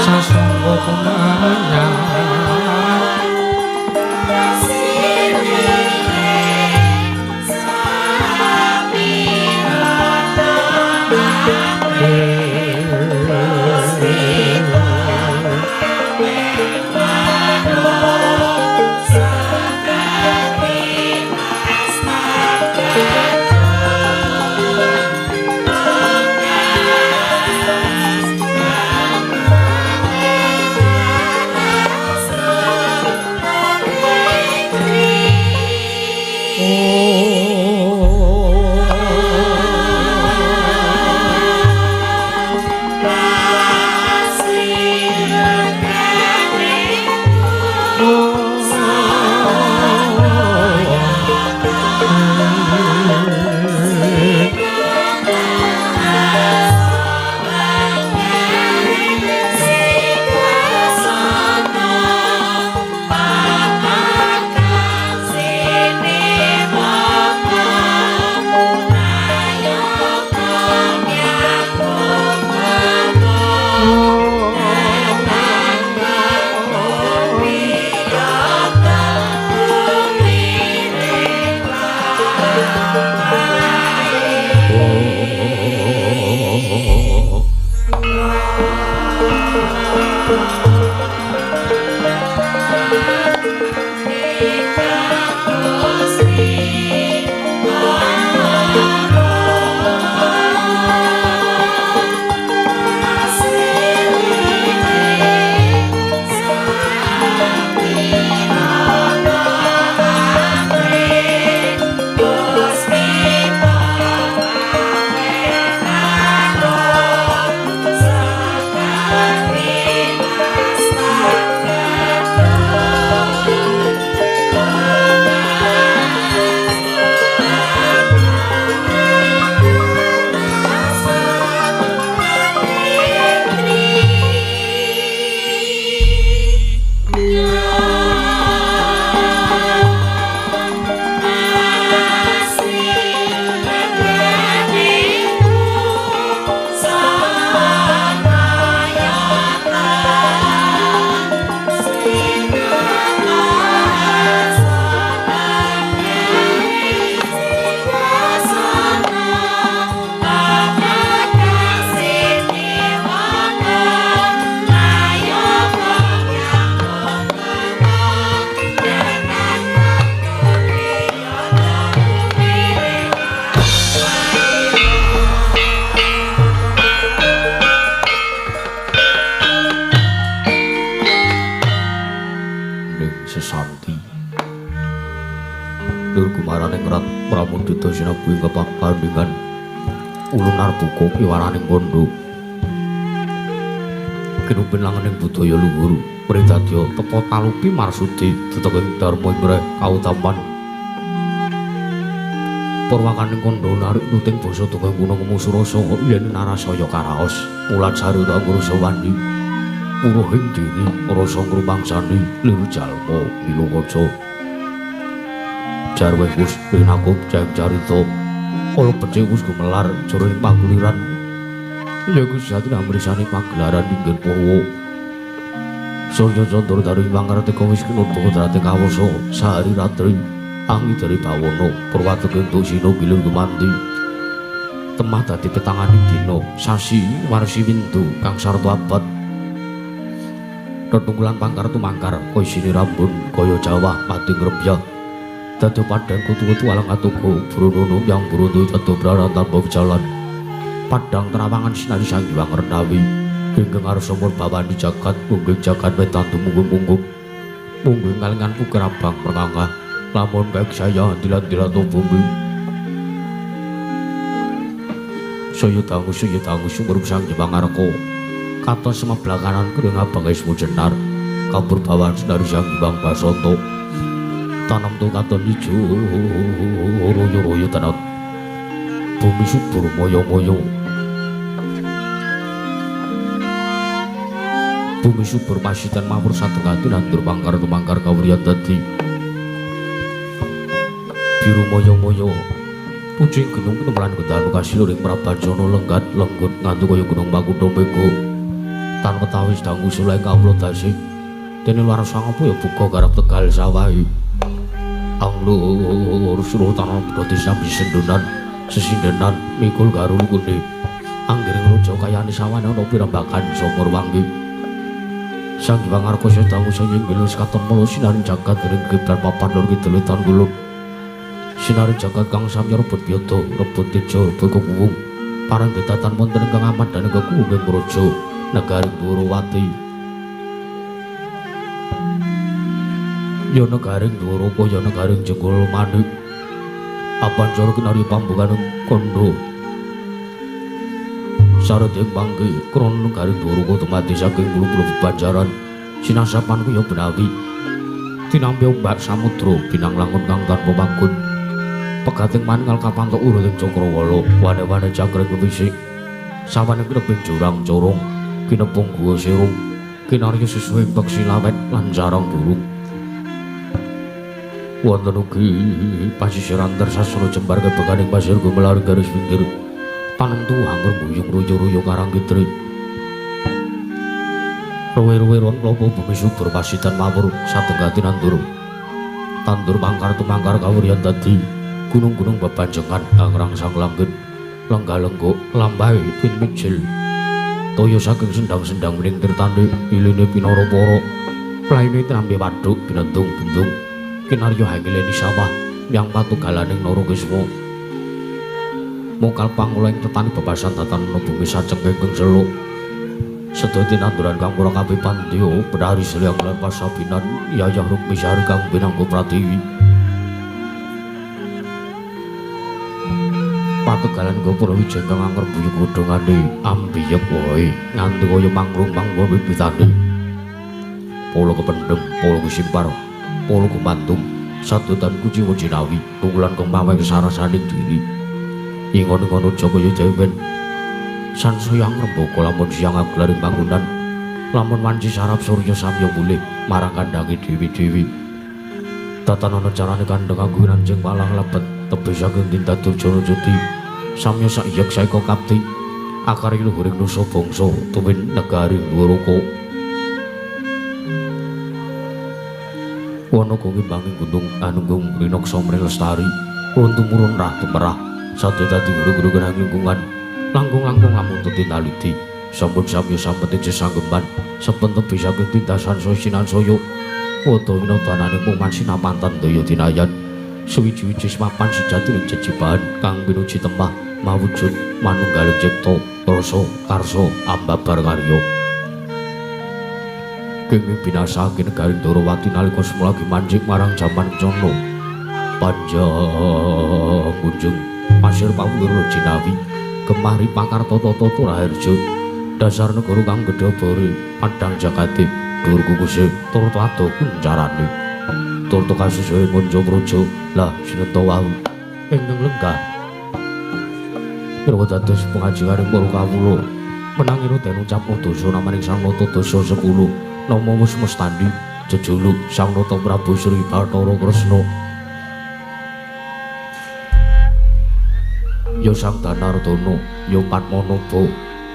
Sasungko kumanyar Piwaraning kondo kinupin langening budaya luhur pridadya tepa talupi marsudi teteking dharma ingreh kautaman purwakaning kondo narik nuting basa tukang guna kemusurasa yen narasaya karaos mulat sarira ngrusa wandi puruhing diri rasa ngrumangsani lir jalma milu kaca jarweh wis linakup jeng carita kala becik wis gumelar jroning paguliran ya iku sejatine amrisane pagelaran inggih purwa surya candra daru mangartika wis kinudha kodrate kawasa sahari ratri angi dari bawana purwateke entuk sina gilir gumanti temah dadi petanganing dina sasi warsi windu kang sarta abad tetunggulan pangkar tumangkar kaya rambun kaya jawah pati ngrebyah dadi padang kutu-kutu alang atuku brunono yang bruntu jatuh braran tanpa jalan padang terawangan sinari sang hyang renawi ingkang arsa murbawani jagat mungging jagat wetan tumunggung-munggung mungging kalingan pukir abang merangah lamun baik saya dilan-dilan bumi saya dangu sumur sang hyang arka katon semeblakanan kering abang ismu jenar kabur bawan sinari sang hyang basanta tanam tu katon ijo royo-royo tanam bumi subur moyo-moyo bumi subur pasitan mawur satengah nandur mangkar tumangkar kawriyan dadi biru moyo-moyo Pucing gunung kenemelan gendanu kasiluring Prabanjana lenggat lenggut nganti kaya gunung Makutha Mega. Tan ketawis dangu sulai kawula dasi. Dene luar sang apa ya buka garap Tegal sawahi. Anglur suruh tanah dadi sambi sendonan sesindenan mikul garul kundi. Anggiring raja kayane sawane ana pirambakan sumur wanggi. Sang Hyang Arkasa dangu sanginggil wis katon mala sinaring jagat ring kiblat papan lor kidul wetan kulon. Sinari jagat kang samya rebut yada, rebut teja, rebut kekuwung. Parang detatan wonten ingkang amadane kekuwung ing praja negari Dwarawati. Ya negaring Dwaraka, ya negaring Jenggala Manik. Apancara kinarya pambukaning kandha. Saradya panggi krana negaring Dwaraka dumadi saking bulu-bulu bebanjaran. Sinasapan kuya benawi. Tinampi ombak samudra binang langun kang tanpa pagun. Pegating maningal kapantok urut ing cakrawala, wane-wane jangkring kewisik. Sawane kineping jurang corong, kinepung guwa sirung, kinarya sesuai peksi lawet lan jarang burung. Wonten ugi pasisiran tersasana jembar kebeganing pasir gumelar garis pinggir. Panemtu angger buyung ruyu-ruyu karang kitri. Ruwe-ruwe ron klopo bumi subur pasitan mawur satenggati nandur. Tandur mangkar tumangkar kawuryan dadi gunung-gunung bebanjengan angrangsang langgit lengga-lenggok lambahe pin mijil. Toya saking sendang-sendang mening tirtane iline pinara para plaine trambe waduk binendung-bendung kinarya hangileni sawah yang patugalaning Narakiswa. Mokal pangula ing tetani bebasan tatan bumi sacengking seluk. Sedaya tinanduran kang ora kabeh pandya benari seliang lan pasabinan yayah rukmisari kang binangga pratiwi. Pategalan gopura wijeng kang angker buyung godhongane ambiyep wae nganti kaya mangrung-mangrung bibitane. Polo kependhem, polo kesimpar, polo gumantung, sadotan kuciwa jinawi, tunggulan kemaweng sarasaning diri. Ingon-ingon aja kaya dewen. Sansaya ngrembaka lamun siang aglaring panggonan, lamun wanci sarap surya samya mulih marang kandhange dewi-dewi. Tatanana carane kandhang kanggo nanjing palang lebet tebih saking tindak Durjana Jati. Samya sakyek saeka kapti akari luhuring nusa bangsa tuwin negari Dwaraka. Wana ngimbangi gunung anunggung rinaksa mring lestari tumurun rah tumerah sadaya dadi guru-guru lingkungan langkung-langkung lamun tinaliti sampun samya sampet sesanggeman sampun tebih saking tindasan saya sinansaya wada winodanane muman sinapantan daya dinayan suwiji-wiji semapan sejati ing jejibahan kang pinuji temah mawujud manunggaling cipta rasa karsa ambabar karya. Kenging binasake negari Dwarawati nalika semulagi manjing marang jaman kencana panjang kunjung pasir pawulur jinawi gemari pakarta tata raharja dasar negara kang gedhe bore padhang jagate dhuwur kukuse turta ado kuncarane turta kasusure manca praja lah sinenta wau ingkang lenggah mirwa dados pengajikaning para kawula menangira den ucap dosa namaning Sang Nata dasa 10 nama wis mestandi jejuluk Sang Nata Prabu Sri Bathara Kresna ya Sang Danardana ya Padmanaba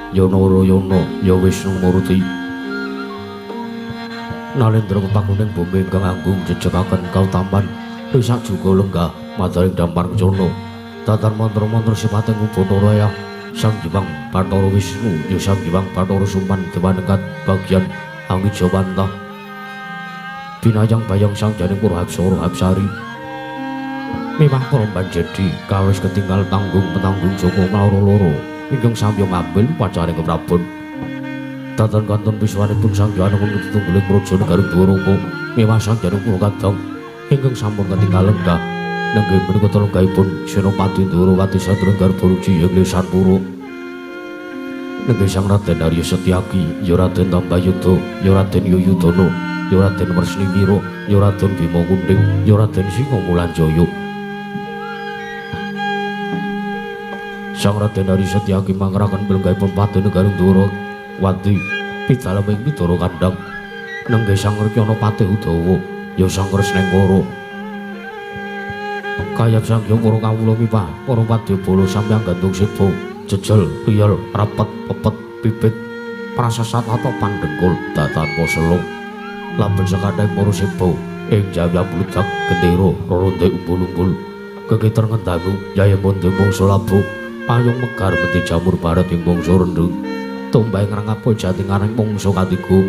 ya Narayana ya Wisnu Murti. Nalendra kepakuning bumi ingkang anggung jejekaken kautaman risak juga lenggah madaring dampar kencana tatan mantra-mantra sipating Bathara Eyang Sang Hyang Bathara Wisnu ya Sang Hyang Bathara Suman dewanengkat bagian Angijawantah binayang bayang sang janing pura hapsara hapsari mimah para banjedi kawis ketinggal tanggung petanggung Joko loro-loro ingkang samya ngambil pacare keprabon. Datan kantun piswanipun Sang Hyang tetunggiling praja negari Dwaraka mimah sang janing pura kadang ingkang sampun ketinggal lenggah nenggih menika telenggahipun Senopati Dwarawati sadurung garba ruci ing Lesanpura. Nenggih Sang Raden Arya Setyaki ya Raden Tambayudha ya Raden Yuyudana ya Raden Wresnimira ya Raden Bima Kunding ya Raden Singa Mulanjaya. Sang Raden Arya Setyaki mangkraken lenggahipun pati negari Dwarawati pidalem ing Widara Kandhang nenggih Sang Rekyana Patih Udawa ya Sang Kresnengkara. Kayap sangya para kawula mipah para wadyabala samyang gantung seba jejel riyel rapet pepet pipit prasasat tata pandengkul datan poselo laben sekathahing para seba ing jayang bludak gendera rorondo umbul-umbul gegeter ngendangu yayeng bondo mangsa labuh payung megar menti jamur barat ing mangsa rendheng tumbah ing rangapa jati ngareng mangsa katiga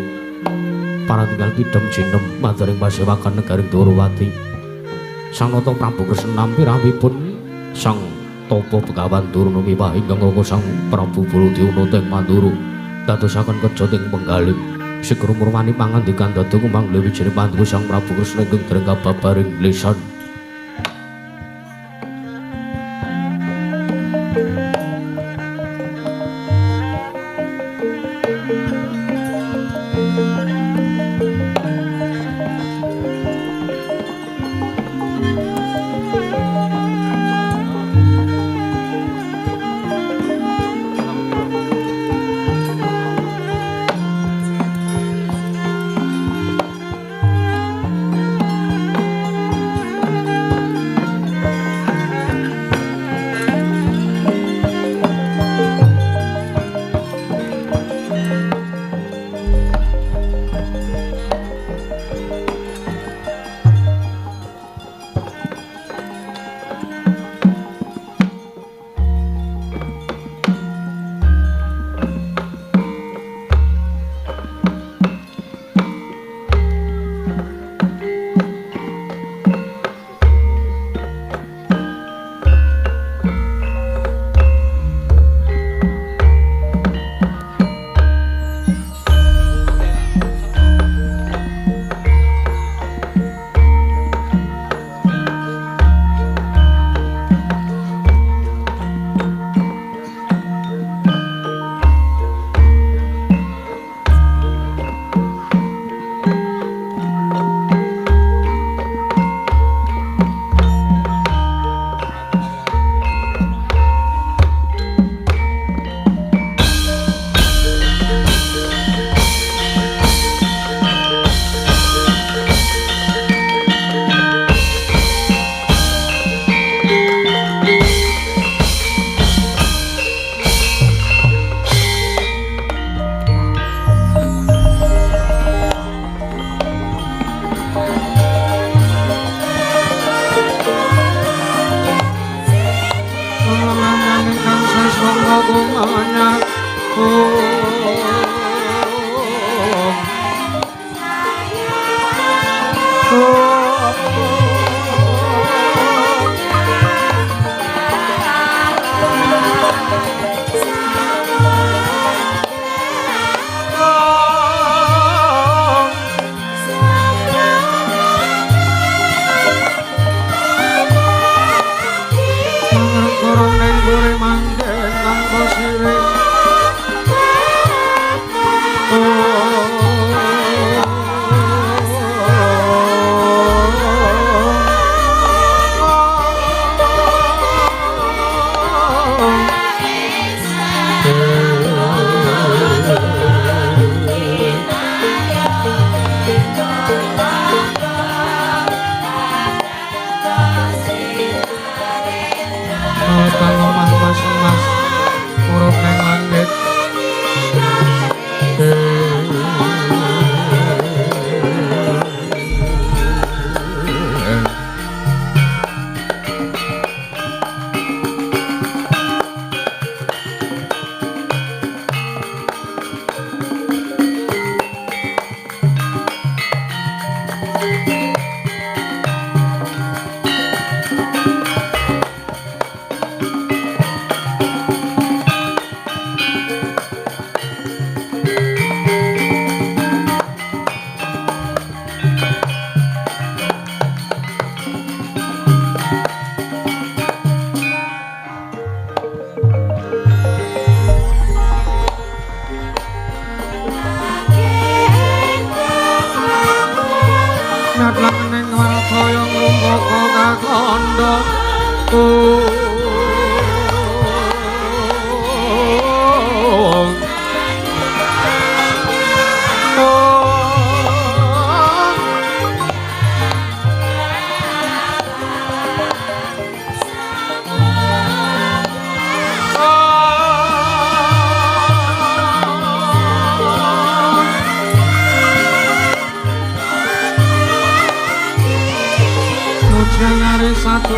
parantinggal pidhem jinem madaring pasewakan negaring Dwarawati. Sang Nata Prabu Kresna nampi rawuhipun Sang Tapa Begawan Durna miwah ingkang raka Sang Prabu Baladewa teng Mandura dadosaken kerja teng penggalih segera murwani pangandikan dadi kumanggih wijine Pandhu Sang Prabu Kresna ingkang dereng kababaring lisan.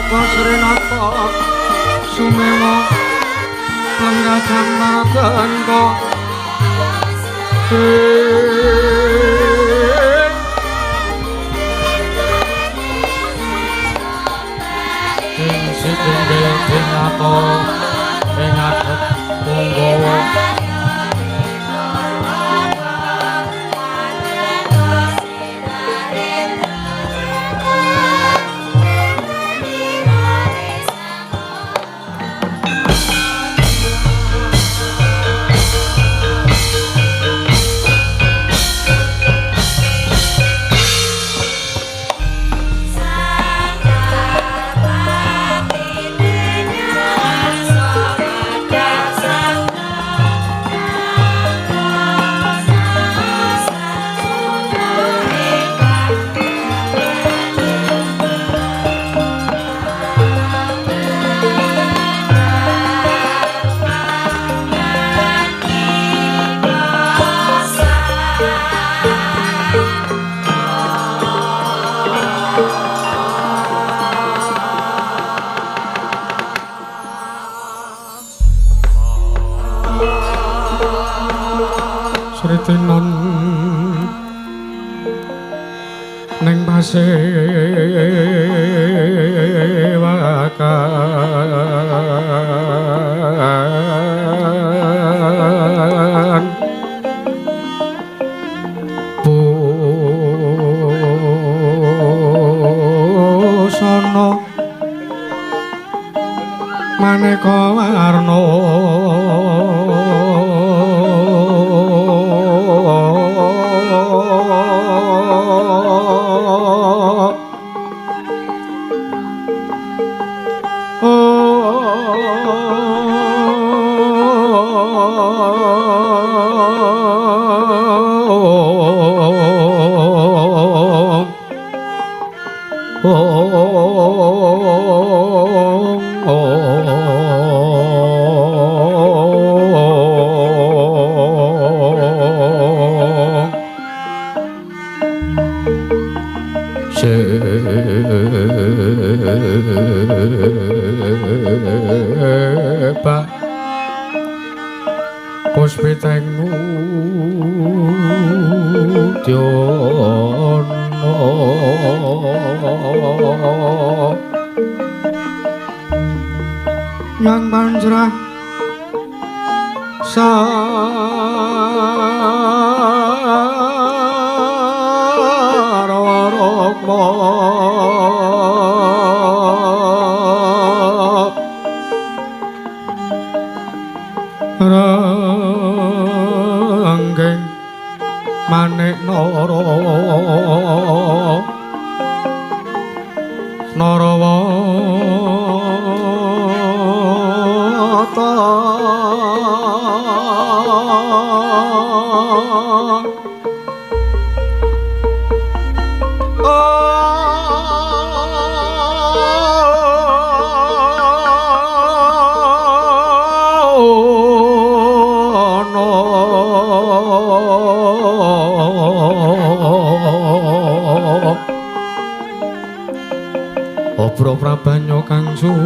Rupa Srinata Sumewa Lenggajang Marganta Ing sitinggil dinata ing adep punggawa Sritinon ning pasewakan busana maneka warna Sebab puspiteng udyana yang manjrah sarwa rukma ranggeng manik nara narawata Obro prabanyo kang sumirat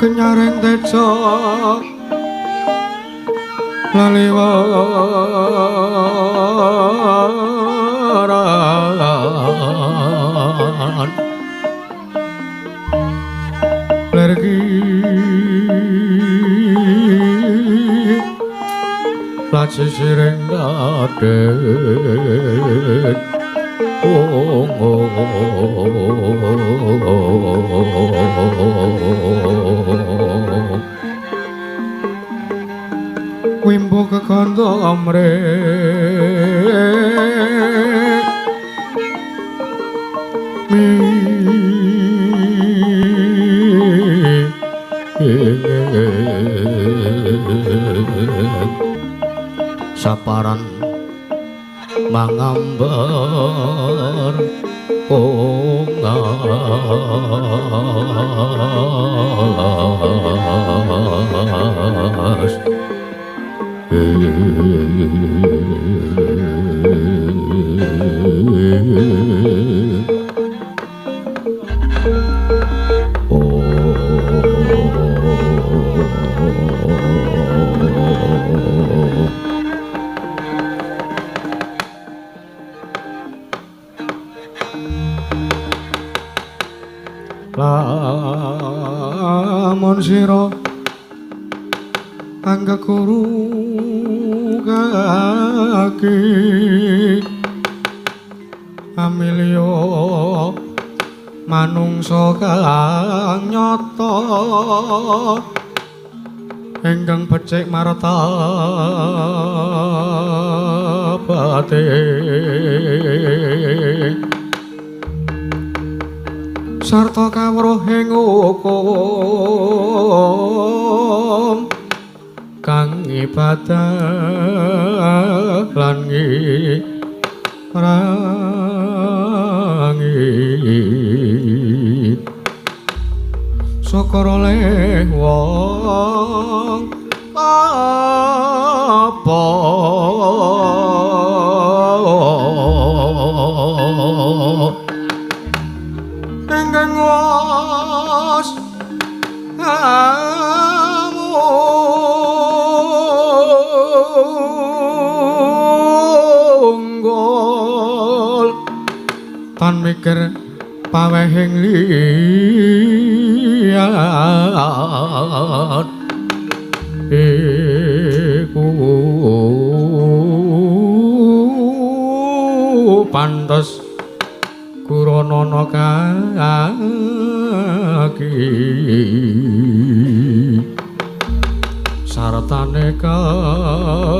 kenyareng teja laliwaran lergi laci siring dadek wimbo kekanda amre Saparan mangambar ongal. Mas. Lamun sira anggeguru kaki amilya manungsa kang nyata ingkang becik martabate sarta kawruhing hukum kang ibadah lan ngirangi syukur oleh wong apa ingkang was amunggul tan mikir pawehing liyan iku pantes kuranana kaki sartane kawruhana.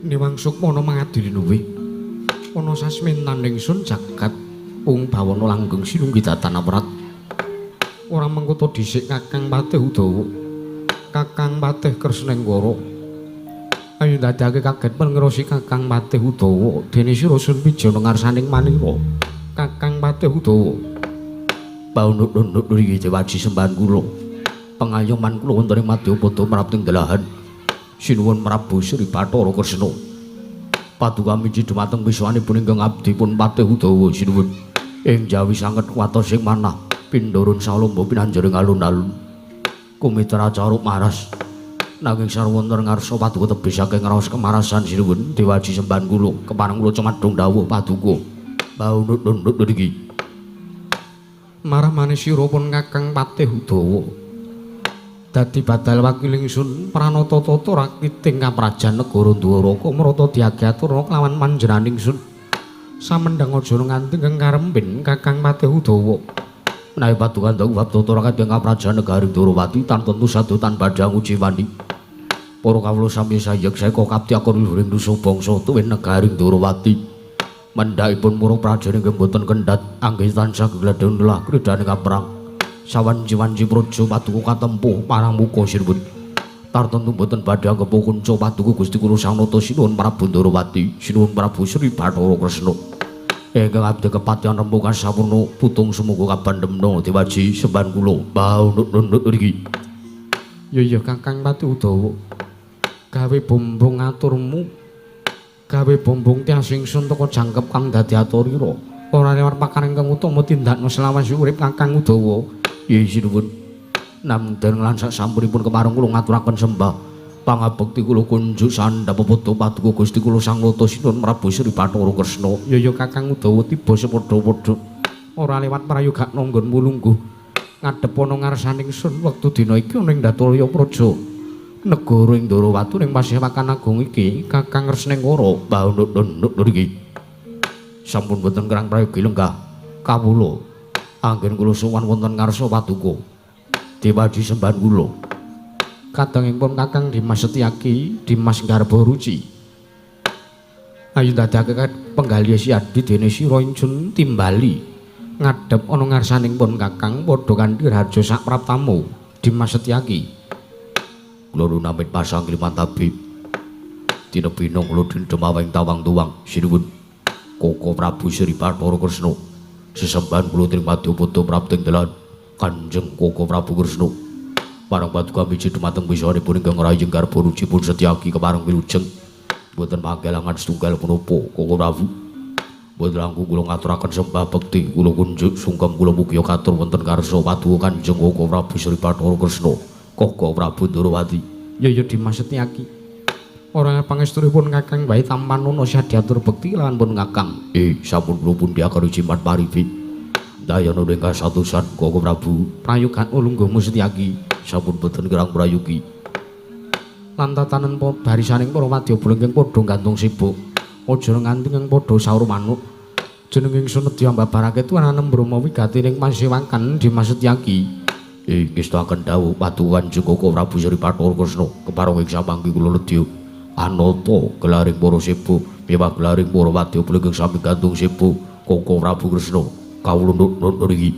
Niwang Sukmana mangadili luwih ana sasmintan ingsun jagat ung bawana langgeng sinunggi datan awrat ora mengkuto dhisik Kakang Patih Udawa Kakang Patih Kresnengwara ayo ndadekake kaget pengrosi Kakang Patih Udawa dene sira sun pijana ngarsaning manira Kakang Patih Udawa paunut-unut niki dewaji sembahan kula pengayoman kula wonten ing madyapada prapting delahan sinuwun Prabu Sri Bathara Kresna paduka miji dumateng pisuwanipun ingkang abdi pun Patih Udawa sinuwun ing jawi sanget kuwatos ing manah pindurun salomba pinanjaring alun-alun kumitra caruk maras nanging sarwa wonten ngarsa paduka tebih saking raos kemarasan sinuwun dewaji sembahan kula kepareng kula cumadung dawuh paduka paunut-unut niki marah manis sira pun Kakang Patih Udawa dadi badal wakil ingsun pranata tata rakiting kaprajan negara Dwaraka mrata diagatur kelawan panjenengan ingsun samendhang aja nganti ingkang karembin Kakang Patih Udawa menawi paduka ndang bab tata rakiting kaprajan negari Dwarawati tan tentu sadotan badhe nguji wani para kawula sami sayek saeka kapti akur luhuring nusa bangsa tuwin negari Dwarawati mendhakipun para prajan ingkang boten kendhat anggih tansah gegladhen lah kridane kaperang sawanci-wanci praja paduka katempuh marang muka sinuwun tartemtu boten badhe anggepa kunca paduka Gusti kula Sang Nata sinuwun Prabu Ndorowati sinuwun Prabu Sri Bathara Kresna ingkang abdi kepatihan rembugan sampurna putung sumuga kabandemna dewaji sembahan kula paunut-unut niki ya ya Kakang Patih Udawa gawe bombong aturmu gawe bombong tias ingsun teka jangkep kang dadi aturira ora lewat pakaran ingkang utama tindakno selawase urip Kakang Udawa. Ya sinuwun namung dereng lan sasampunipun kepareng kula ngaturaken sembah pangabekti kula kunjuk sandhap pepadha paduka Gusti kula Sang Nata sinuwun Prabu Sri Bathara Kresna. Ya ya Kakang Udawa tiba sepadha-padha ora lewat prayogakna nggonmu lungguh ngadhep ana ngarsaning sun wektu dina iki ana ing Datulya Praja negara ing Ndorowatu ning Pasewakan Agung iki Kakang Kresnengwara paunut-unut niki sampun boten kerang prayogi lenggah kawula anggen kula sowan wonten ngarsa paduka dewaji sembahan kula kadangipun Kakang Dimas Setyaki Dimas Garba Ruci Ayo ndadekake penggalih Siadi dene sira ingsun timbali ngadhep ana ngarsaning pun Kakang padha kanthi raja sak praptamu Dimas Setyaki. Kula namit pasang limantabi. Tinebina kula dendem awing tawang tuwang sinuwun Koko Prabu Sri Bathara Kresna. Sesembahan kula trima padha prapting dalan Kanjeng Koko Prabu Kresna. Parang paduka miji dumateng wisanipun ingkang rayeng garba rujipun Setyaki kepareng wilujeng. Mboten panggalangan setunggal punapa Koko Prabu. Mboten langkung kula ngaturaken sembah bekti kula kunjuk sungkem kula mugi katur wonten karsa paduka Kanjeng Koko Prabu Sri Bathara Kresna. Koko Prabu Ndorowati. Ya ya Dimas Setyaki. Ora pangestunipun Kakang wae tampanana sadiatur bekti lan pun Kakang. Sampun kula pundhakaken jimat paribi. Dayana ing kasatusan Koko Prabu. Prayogan lungguhmu Setyaki. Sampun boten kirang prayogi. Lan tatanen barisaning para wadyabala ingkang padha gantung sibuk. Aja nganti ingkang padha saur manuk. Jeneng ingsun nedya mbabarake tuwanan Brahma wigati ing pasewakan Dimas Setyaki. Ngestakaken dawuh paduka Kanjeng Koko Prabu Sri Bathara Kresna. Kepareng ing samangke kula nedya anata gelaring para sepuh, miwah gelaring para wadyabala ingkang sami gantung sibuk Koko Prabu Kresna. Kawula nun niki.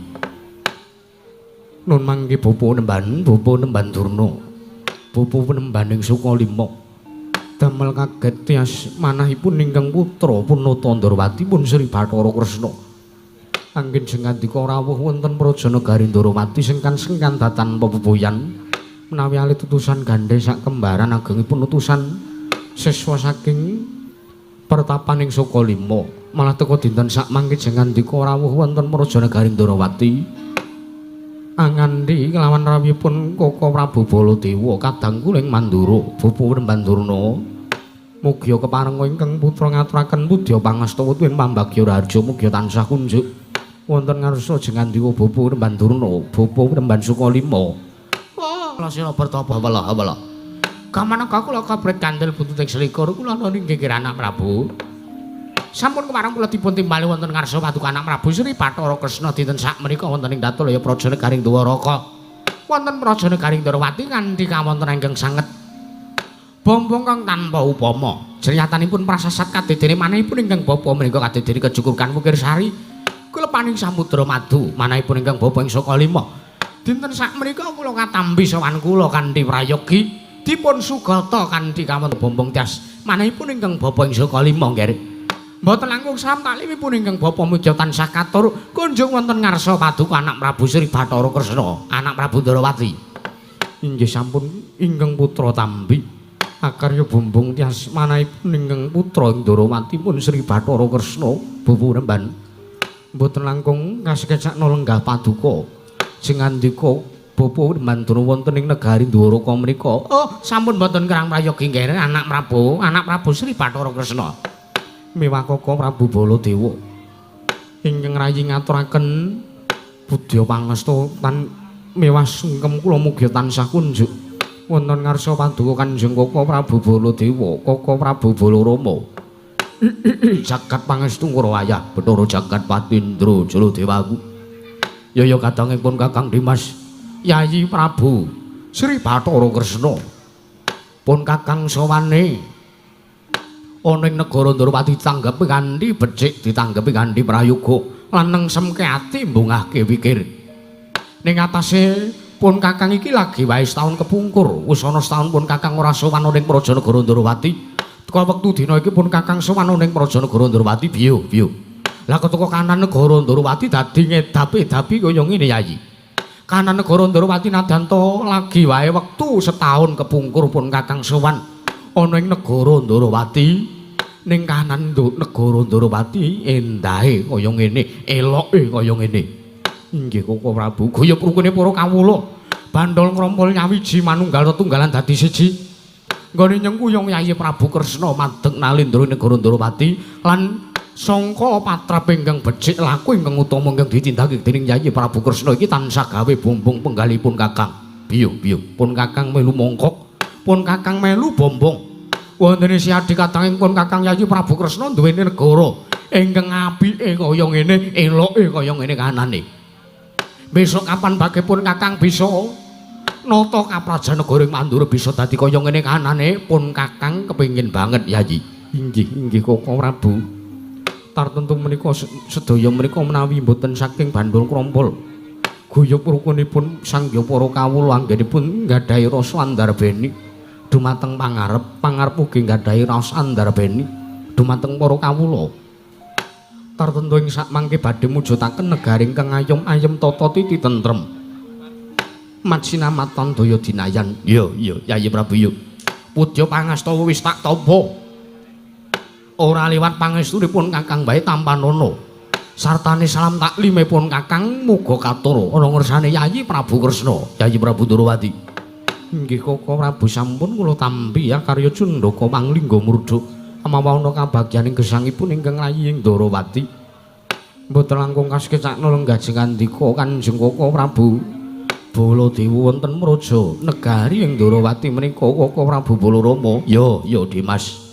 Nun mangke bapa nemban, bapa nemban Durna. Bapa penemban ing Sukalima. Damel kaget tias manahipun ingkang putra Punata Ndorowati pun Sri Bathara Kresna. Anggen jengandika rawuh wonten praja negari Ndorowati sengkan-sengkan datan pepoyan menawi alit utusan gandhe sak kembaran agengipun utusan siswa saking pertapaning Sukalima. Malah teka dinten sak mangke jengandika rawuh wonten praja negari Ndorowati angandhi kelawan rawuhipun Koko Prabu Baladewa kadang kuling Mandura bapa Nemban Durna. Mugia keparenga ingkang putra ngaturaken pudya pangastawa tuwin pambagya raharja mugia tansah kunjuk wonten ngarsa jengandika bapa Nemban Durna bapa Nemban Sukalima. Wah, sira bertapa welah welah. Kamanaka kula kabret kandel bututing selikur kula ana ing geger anak Prabu. Sampun kepareng kula dipun timbali wonten ngarsa paduka anak Prabu Sri Bathara Kresna dinten sak menika wonten ing Datulaya Praja Negaring Dwaraka. Wonten Praja Negaring Dwarawati kanthi kawontenan ingkang sanget bombong kang tanpa upama. Jernyatanipun prasasat kadedene manahipun ingkang bapa menika kadedene kejukurkan Wukirsari kulepaning samudra madu manahipun ingkang bapa ing Sukalima. Dinten sak menika kula katampi sowan kula kanthi prayogi dipun sugata kanthi kawonten bombong tias manahipun ingkang bapa ing Sukalima nggih. Mboten langkung salam taklimipun ingkang bapa mugia tansah katur kunjung wonten ngarsa paduka anak Prabu Sri Bathara Kresna, anak Prabu Ndorowati. Inggih sampun ingkang putra tampi akarya bombong tias manahipun ingkang putra Ndorowati pun Sri Bathara Kresna bapa Nemban. Mboten langkung kasekecakna lenggah paduka jengandika bapa Nemban Durna wonten ing negari Dwaraka menika. Oh, sampun mboten kirang prayogi nggih anak Prabu, anak Prabu Sri Bathara Kresna. Miwah Koko Prabu Baladewa ingkang rayi ngaturaken budya pangesta tan miwah sungkem kula mugi tansah kunjuk wonten ngarsa paduka Kanjeng Koko Prabu Baladewa, Koko Prabu Balarama. Jagat pangestu Kura ayah Bathara Jagat Patindra Jaladewaku. Yaya kadangipun Kakang Dimas Yayi Prabu Sri Bathara Kresna pun Kakang sowane ana ing negara Ndorowati tanggepi kanthi becik ditanggepi kanthi prayoga lan nengsemke ati mbungahke pikir. Ning atase pun Kakang iki lagi wae setahun kepungkur, wis ana setahun pun Kakang ora sowan ana ing praja negara Ndorowati. Teka wektu dina iki pun Kakang sowan ana ing praja negara Ndorowati biyo biyo. Lah keteka kanan negara Ndorowati dadi ngedapi-dapi kaya ngene Yayi. Kanan negara Ndorowati nadyanto lagi wae wektu setahun kepungkur pun Kakang sowan ana ing negara Ndorowati. Ning kanan negara Ndorowati endahe kaya ngene, eloke kaya ngene. Inggih Koko Prabu, guyub rukune para kawula. Bandol ngrompol nyawiji manunggal tetunggalan dadi siji. Nggone nyengkuyung Yayi Prabu Kresna madeg nalindra negara Ndorowati lan sangka patrap ingkang becik laku ingkang utama ingkang ditindakake dening Yayi Prabu Kresna iki tansah gawe bumbung penggalipun Kakang. Biyo biyo pun Kakang melu mongkok, pun Kakang melu bombong. Wonten Siadi kadanging pun Kakang Yayi Prabu Kresna duweni negara ingkang apike kaya ngene, eloke kaya ngene kanane. Besok kapan bage pun Kakang bisa nata kaprajan negara ing Mandura bisa dadi kaya ngene kanane, pun Kakang kepengin banget Yayi. Inggih, inggih Koko Prabu. Tartentu menika sedaya menika menawi mboten saking Bandul Krompol. Guyub rukunipun sangya para kawula anggenipun nggadahi rasa andarbeni dumateng pangarep, pangarep ugi nggadahi rasa andarbeni dumateng para kawula. Tartentu ing sakmangke badhe mujudaken negari ingkang ayom ayem tata titi tentrem. Matsinamatan daya dinayan. Iya, iya, Yayi Prabu yo. Pudya pangastawa wis tak tampa. Ora liwat pangestunipun Kakang bae tampanana. Sartane salam taklimipun Kakang muga katur ana ngersane Yayi Prabu Kresna, Yayi Prabu Ndorowati. Inggih Koko Prabu sampun kula tampi ya karya Cundaka Panglingga Murda. Amawana kabagyaning gesangipun ingkang rayi ing Ndorowati. Mboten langkung kasekecakna lenggah jengandika Kanjeng Koko Prabu Baladewa wonten Mraja negari ing Ndorowati menika Koko Prabu Balarama. Ya, ya Dimas.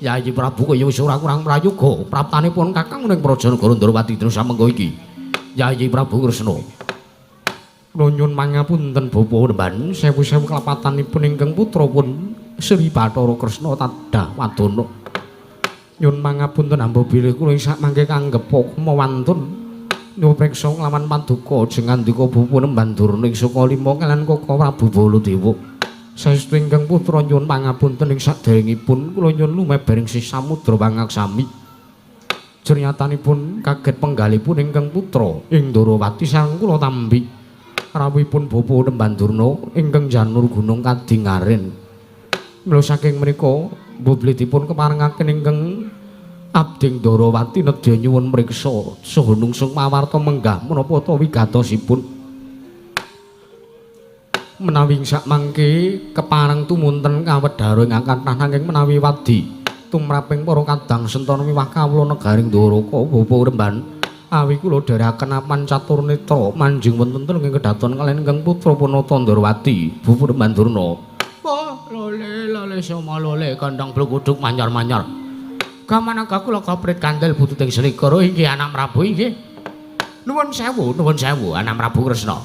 Yayi Prabu kaya wis ora kurang prayoga praptanipun Kakang ning Praja Negara Ndorowati dina samengko iki. Yayi Prabu Kresna. Kula nyuwun pangapunten Bapa Nemban, sewu-sewu kelapatanipun ingkang putra pun Sri Bathara Kresna tadah wadana. Nyuwun pangapunten hamba bilih kula ing sakmangke kanggep kama wantun nyuwun priksa nglawan paduka jengandika Bapa Nemban Durna ing Sukalima kaliyan Koko Prabu Baladewa. Saestu ingkang putra nyuwun pangapunten ing saderengipun kula nyuwun lumebering sih samudra pangaksami. Jernyatanipun kaget penggalipun ingkang putra ing Ndorowati sang kula tampi rawuhipun Bapa Nemban Durna ingkang janur gunung Kadingaren. Mila saking menika mboblitipun keparengaken ingkang abdi Ndorowati nedya nyuwun mriksa saha nungsung pawarta menggah menapa ta wigatosipun. Menawi sakmangke kepareng tumunten kawedhara ingkang kathah nanging menawi wadi tumraping para kadang sentana miwah kawula negaring Ndoraka Bapa Remban awi kula dherekaken apan catur netra manjing wonten ing kedaton kaliyan ingkang putra Punata Ndorowati Bapa Remban Durna. Wah, lole lole soma lole kandang bluguduk manyar-manyar. Gamanaga kula kaprit kandel bututing selikur inggih anak Prabu inggih. Nuwun sewu anak Prabu Kresna.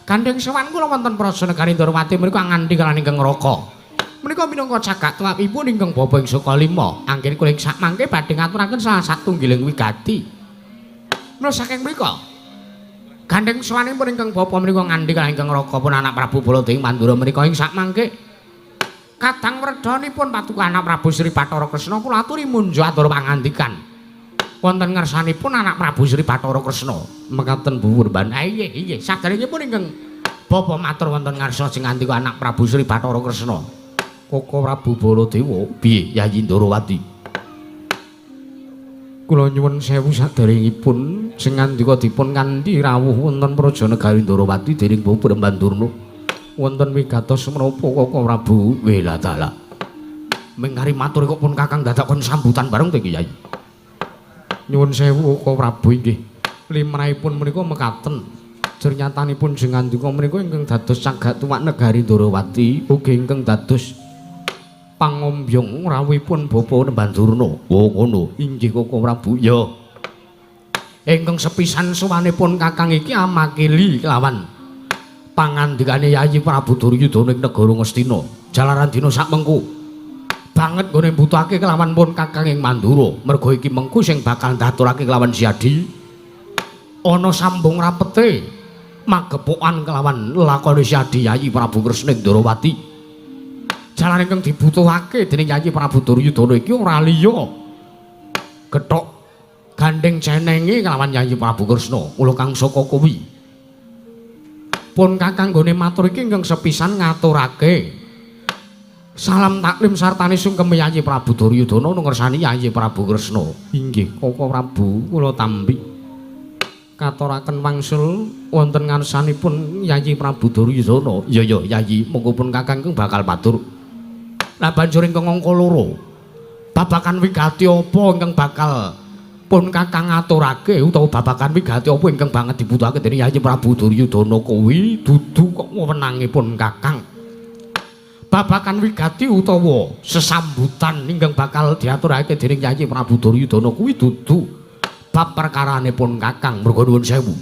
Gandeng sowan kula wonten Praja Negari Ndorowati menika nganti kaliyan ingkang Raka. Menika minangka cagak tuwapipun ingkang bapa ing Sukalima. Anggen kula ing sakmangke badhe ngaturaken salah satunggiling wigati. Mula saking mriku gandeng sowanipun ingkang bapa menika nganti kaliyan ingkang Raka pun anak Prabu Baladewa Mandura menika ing sakmangke kadang wredhanipun patuko anak Prabu Sri Bathara Kresna kula aturi munjo atur pangandikan. Wonten ngersanipun anak Prabu Sri Bathara Kresna. Mekaten Bu Wurban. Inggih, inggih. Saderengipun ingkang bapa matur wonten ngarsa sing ngandika anak Prabu Sri Bathara Kresna. Koko Prabu Baladewa, piye Yayi Ndorowati? Kula nyuwun sewu saderengipun sing ngandika dipun kanthi rawuh wonten Praja Negari Ndorowati dening Bapa Remban Durna. Wonten wigatos menapa Koko Prabu? Welatala. Mengkari matur kok pun Kakang dadak kon sambutan bareng to iki Yayi. Nyuwun sewu Koko Prabu inggih. Limrahipun menika mekaten. Jernyatanipun sing ngandika menika ingkang dados cagak tuwak negari Ndorowati ugi ingkang dados pangombyong rawuhipun Bapa Nemban Durna. Oh ngono. Inggih Koko Prabu. Ya. Ingkang sepisan sowanipun Kakang iki amakili kelawan pangandikane Yayi Prabu Duryudana ing negara Ngastina. Jalaran dina sakmengku banget nggone mbutuhake kelawan pun Kakang ing Mandura. Merga iki mengku sing bakal ndaturake kelawan Siadi. Ana sambung rapete magepokan kelawan lakone Siadi Yayi Prabu Kresna ing Ndorowati. Jalan ingkang dibutuhake dening Yayi Prabu Duryudana iki ora liya gethok gandeng cenenge kelawan Yayi Prabu Kresna. Mula kang saka kuwi pun Kakang nggone matur iki ingkang sepisan ngaturake salam taklim sartane sungkem Yayi Prabu Duryudana ngersani Yayi Prabu Kresna. Inggih Koko Prabu kula tampi. Katuraken wangsul wonten ngarsanipun Yayi Prabu Duryudana. Ya ya Yayi, monggo pun Kakang ingkang bakal matur. Lah banjur ingkang angka loro. Babakan wigati apa ingkang bakal pun Kakang aturake utawa babakan wigati apa ingkang banget dibutuhake dening Yayi Prabu Duryudana kuwi dudu kok wewenangipun Kakang. Babakan wigati utawa sesambutan ingkang bakal diaturake dening Yayi Prabu Duryudana kuwi dudu bab perkaranipun Kakang. Merga nuwun sewu.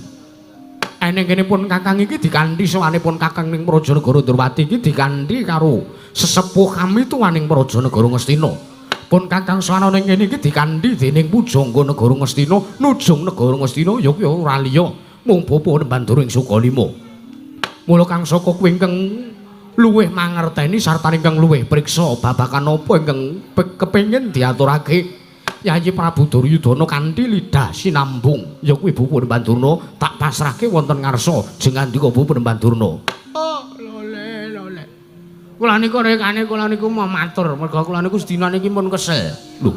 Eneng kene pun Kakang iki dikanthi sowanipun Kakang ning Praja Negara Ndorowati iki dikanthi karo sesepuh kami tuwaning Praja Negara Ngastina. Pun Kakang Swana ning kene iki dikandhi dening pujangga negara Ngastina, nujung negara Ngastina ya kuwi ora liya mung Bapa Nemban ing Sukalima. Mula Kang Saka kuwi ingkang luwih mangerteni sarta ingkang luwih priksa babagan apa ingkang kepengin diaturake Yayi Prabu Duryudana kanthi lidah sinambung ya kuwi Bapak Nemban Durna tak pasrahke wonten ngarsa jengandika Bapak Nemban Durna. Oh, lole lole. Kula niku rekane kula niku mau matur merga kula niku sedina niki pun kesel. Lho.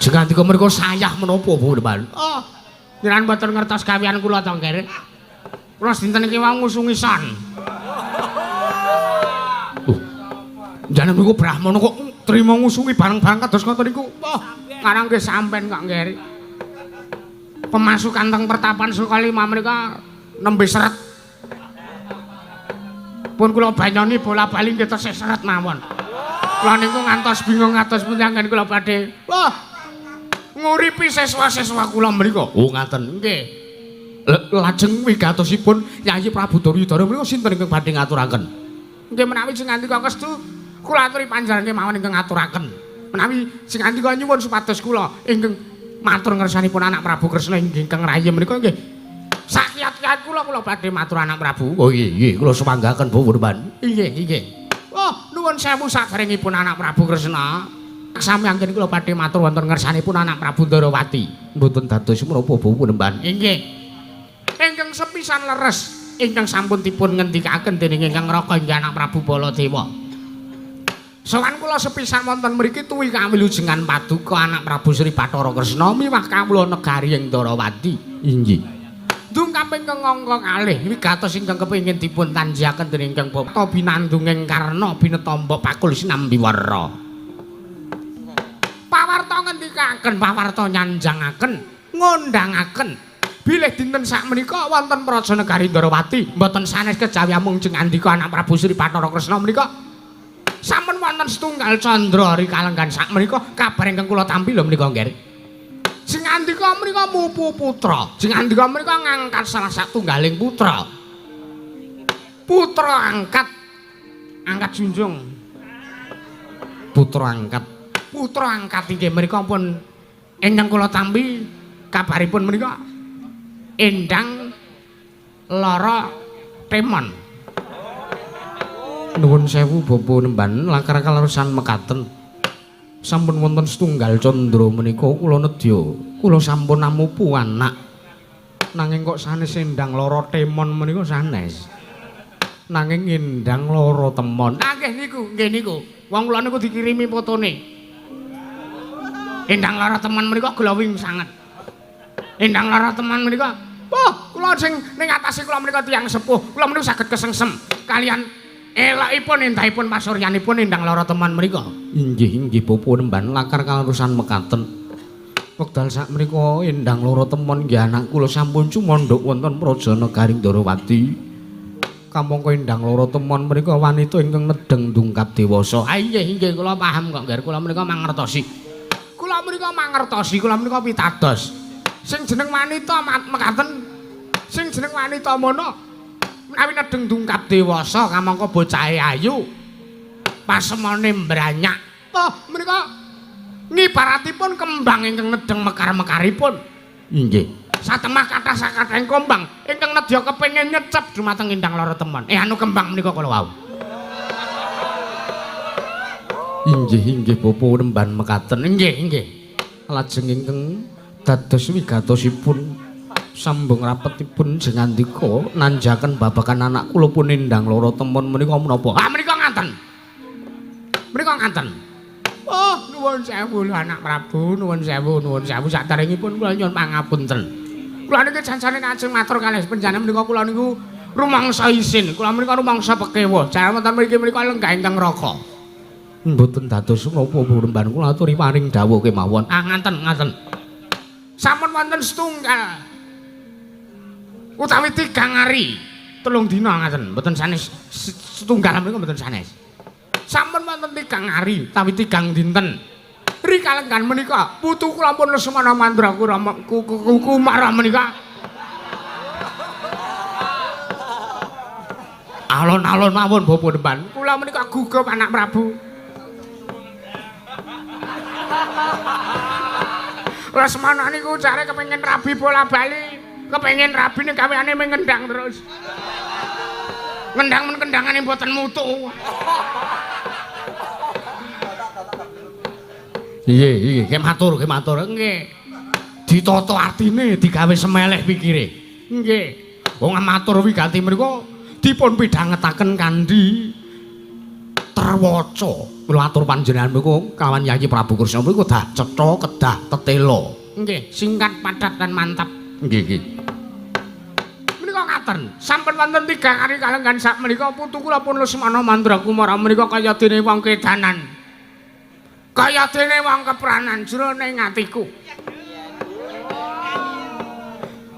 Jengandika merga sayah menapa Bapak Nemban? Oh, jenengan mboten ngertos gawean kula to, Nggih. Kula dinten iki wau ngusungi son. Jane niku brahmana kok trima ngusungi barang-barang kados ngoten niku. Wah, karang nggih sampean kok nggih. Pemasukan teng pertapan Sukalima menika nembe seret. Pun kula banyoni bola-bali nggih tesih seret mawon. Kula niku ngantos bingung ngantos pundi anggen kula badhe. Wah, nguripi siswa-siswa kula mriku. Oh, ngaten. Nggih. Lajeng wigatosipun Yayi Prabu Duryudana menika sinten ingkang badhe ngaturaken? Nggih menawi sing ngandika kestu kula aturi panjenengan kemawon ingkang ngaturaken. Menawi sing ngandika nyuwun supados kula ingkang matur ngersanipun anak Prabu Kresna ingkang rayi menika nggih sakiat-kiat kula kula badhe matur anak Prabu. Oh nggih nggih kula sumanggaken Bapak Nemban. Nggih nggih. Oh nuwun sewu saderengipun anak Prabu Kresna. Sami anggen kula badhe matur wonten ngersanipun anak Prabu Ndarawati. Mboten dados menapa Bapak Nemban. Nggih. Ingkang sepisan leres ingkang sampun dipun ngendikaken dening ingkang Raka inggih anak Prabu Baladewa. Sowan kula sepisan wonten mriki tuwi kawilujengan paduka anak Prabu Sri Bathara Kresna miwah kawula negari ing Ndarawati. Inggih. Dungkap ingkang angka kalih wigatos ingkang kepengin dipun tanjiaken dening ingkang Bapa binandunging karna binetamba pakul sinambi wara. Pawarta ngendikaken, pawarta nyanjangaken, ngundhangaken bilih dinten sakmenika wonten Praja Negari Ndarawati mboten sanes kejawi amung jeng andika anak Prabu Sri Bathara Kresna menika sampun wonten setunggal candra rikalenggan sakmenika kabar ingkang kula tampi lho menika nggih. Sing andika menika mupu putra, sing andika menika ngangkat salah satunggaling putra. Putra angkat, angkat junjung. Putra angkat, putra angkat inggih menika pun ingkang kula tampi kabaripun menika Endang Lara Temon. Nuwun sewu Bapak Nemban lakar kaleresan mekaten. Sampun wonten setunggal candra menika kula nedya, kula sampun amupu anak. Nanging kok sanes Endang Lara Temon menika sanes. Nanging Endang Lara Temon. Ah nggih niku, nggih niku. Wong kula niku dikirimi fotone. Endang Lara Temon menika glowing sanget. Endang Lara Temon menika, wah, kula sing ning atase kula menika tiyang sepuh, kula menika saged kesengsem kalian elokipun endahipun pasuryanipun Endang Lara Temon menika. Inggih inggih Bapak Nemban lakar kaleresan mekaten. Wekdal sakmenika Endang Lara Temon nggih anak kula sampun cumandhuk wonten Praja Negari Ndarawati. Kamangka Endang Lara Temon menika wanita ingkang nedheng dungkap dewasa. Ah inggih inggih kula paham kok nggih, kula menika mangertosi. Kula menika mangertosi, kula menika pitados. Sing jeneng wanita mekaten, sing jeneng wanita mono menawi nedheng dungkap dewasa kamangka bocahe ayu pasemone mbranyak. Oh menika ngibaratipun kembang ingkang nedheng mekar-mekaripun. Inggih. Satemah kathah sakathahing kembang ingkang nedya kepengin nyecep dumateng Endang Lara Temon. Anu kembang menika kala wau. Inggih inggih Bapak Nemban mekaten. Inggih inggih. Lajeng ingkang dados wigatosipun sambung rapetipun jengandika nanjaken babagan anak kula pun Endang Lara Temon menika menapa? Ah menika ngaten. Menika ngaten. Oh, nuwun sewu lho anak Prabu, nuwun sewu, nuwun sewu saderengipun kula nyuwun pangapunten. Kula niki janjane kajeng matur kalih panjenengan menika kula niku rumangsa isin, kula menika rumangsa pekewuh. Jaran wonten mriki menika lenggah ingkang raka. Mboten dados napa Nemban kula aturi paring dawuh kemawon. Ah ngaten, ngaten. Sampun wonten setunggal utawi tigang ari telung dina ngaten, mboten sanes setunggal menika mboten sanes. Sampun wonten tigang ari utawi tigang dinten rikalenggan menika putu kula pun Lesmana Mandra Kumara menika. Alon-alon mawon Bapak Nemban. Kula menika gugup anak Prabu. Lesmana niku jare kepengin rabi bola-bali, kepengin rabi ning gaweane mung ngendang terus. Ngendang men kendangane mboten mutu. Iya, iya, ki matur, ki matur. Nggih. Ditata atine digawe semeleh pikire. Nggih. Wong matur wigati mriku dipun pidhangetaken kanthi terwaca. Kula atur panjenengan mriku kawan Yayi Prabu Kresna mriku kedah cetha, kedah tetela. Nggih, singkat, padat lan mantap. Nggih, nggih. Menika ngaten, sampun wonten 3 kali kalenggan sak menika putu kula pun Lesmana Mandra Kumara menika kaya dene wong kedanan. Kaya dene wong kepranan jroning atiku.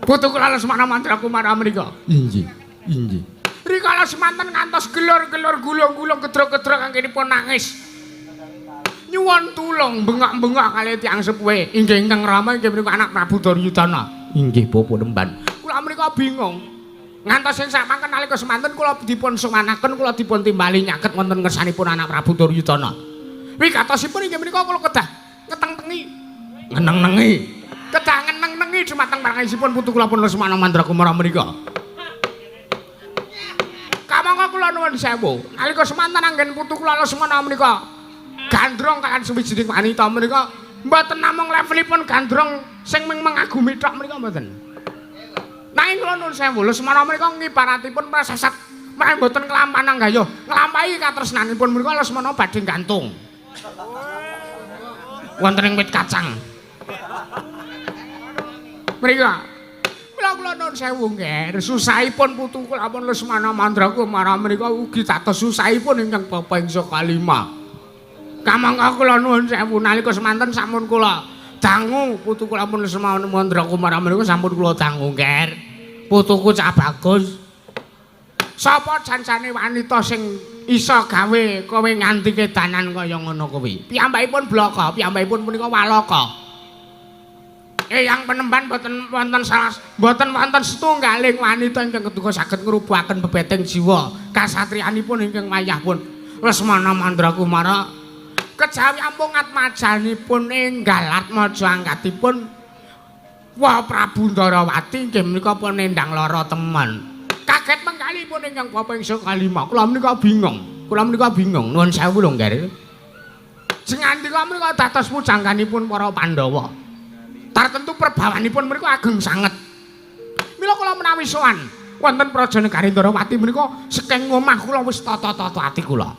Putu kula Lesmana Mandra Kumara menika. Inggih, inggih. Rikala semanten ngantos gelor-gelor gulung-gulung gedrok-gedrok anggenipun nangis. Nyuwun tulung bengak-bengak kalih tiyang sepuhe. Inggih ingkang rama inggih menika anak Prabu Duryudana. Inggih Bapak Nemban. Kula menika bingung. Ngantos sing samangken nalika semanten kula dipun sowanaken, kula dipun timbali nyaket wonten ngersanipun anak Prabu Duryudana. Wigatosipun inggih menika kula kedah ngeteng-tengi, ngeneng-nengi. Kedah ngeneng-nengi dumateng pangaisipun putu kula pun Lesmana Mandra Kumara menika. Kamangka kula nuwun sewu, nalika semanten anggen putu kula Lesmana menika gandrong kaliyan suwijining wanita menika mboten namung levelipun gandrong sing mung mengagumi tok menika mboten. Nanging kula nuwun sewu, Lesmana menika ngibaratipun prasasat menawi mboten nglampahan anggayuh, nglampahi katresnanipun menika Lesmana badhe gantung. Wonten ing wit kacang. Mrika kula kula nuwun sewu nggih, susahipun putu kula pun Lesmana Mandra Kumara menika ugi dados susahipun ingkang bapa ing saka lima. Kamangka kula nuwun sewu nalika semanten sampun kula dangu putu kula pun Lesmana Mandra Kumara menika sampun kula dangu nggih. Putuku cah bagus. Sapa janjane wanita sing iso gawe kowe nganti kedanan kaya ngono kuwi? Piyambakipun blaka, piyambakipun punika walaka. Eyang Penemban boten wonten salah, boten wonten setunggaling wanita ingkang keduga saged ngrubuhaken bebeting jiwa kasatriyanipun ingkang wayah pun Lesmana Mandra Kumara kejawi ampung atmajanipun enggal atmaja angkatipun Wa Prabu Ndarawati inggih menika pun nendang lara temen. Kaget mengkalipun ingkang bapa ing saka kalima. Kula menika bingung. Kula menika bingung. Nuwun sewu lho, Ngger. Jengandika menika dados pujangganipun para Pandhawa. Tartentu perbawanipun menika ageng sanget. Mila kula menawi sowan wonten Praja Negari Ndarawati menika saking omah kula wis tata-tata ati kula.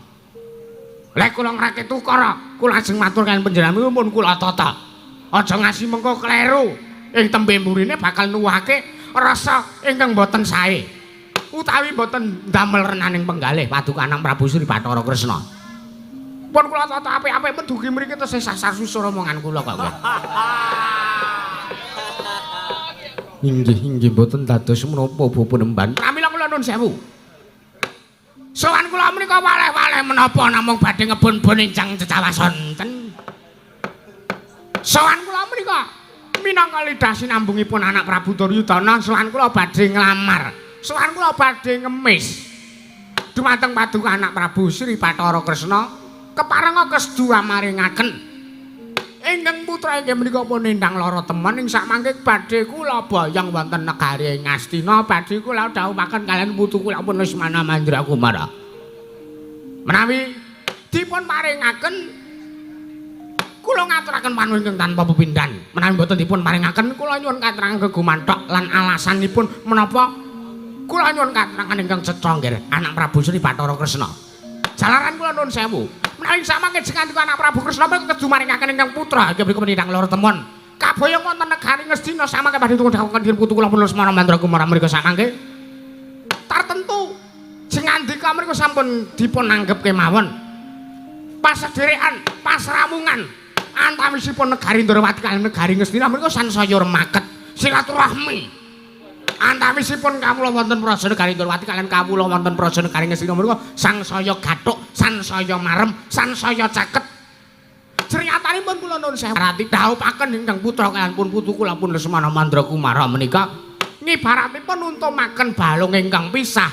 Lek kula ngrakit ukara, kula ajeng matur kaliyan panjenengan pun kula tata. Aja ngasi mengko kleru ing tembe mburine bakal nuwuhake rasa ingkang boten sae. Utawi boten ndamel renaning penggalih paduka anak Prabu Sri Bathara Kresna. Pun kula tata apik-apik medugi mriki tesih sasar susur omongan kula kok. Inggih, inggih boten dados menapa Bapak Nemban. Pramila kula nuwun sewu. Sowan kula menika waleh-waleh menapa namung badhe ngebon-bon ingkang cecawason ten. Sowan kula menika minangka lidah sinambungipun anak Prabu Duryudana, sowan kula badhe nglamar. Sowan kula badhe ngemis dumateng paduka anak Prabu Sri Bathara Kresna keparenga kesedu amaringaken ingkang putra inggih menika pun nendang lara temen ing sakmangke badhe kula boyong wonten negari Ngastina, badhe kula dhawuhaken kaliyan putu kula pun Lesmana Mandra Kumara. Menawi dipun paringaken kula ngaturaken panuwun ingkang tanpa pepindhan. Menawi mboten dipun paringaken kula nyuwun katerangan kegumanthok lan alasanipun menapa kula nyuwun katerangan ingkang cetha nggih anak Prabu Sri Bathara Kresna. Jalaran kula nuwun sewu. Menawi samangke jengandika anak Prabu Kresna menika kedu maringaken ingkang putra inggih menika menindang lara temon. Kaboyong wonten negari Ngastina samangke badhe tunggu dawuh putu kula pun Lesmana Mandra Kumara menika samangke tartentu jengandika menika sampun dipun anggep kemawon. Pasederekan, pasrawungan antawisipun negari Ndrawati kaliyan negari Ngastina menika sansaya remaket silaturahmi. Antawisipun kawula wonten Praja Negari Ndrawati kaliyan kawula wonten Praja Negari Ngastina menika sangsaya gathuk, sansaya marem, sansaya caket. Jernyatanipun kula nuwun sewu dawuhaken ingkang putra kaliyan pun putu kula pun Lesmana Mandra Kumara menika ngibaratipun untumaken balung ingkang pisah.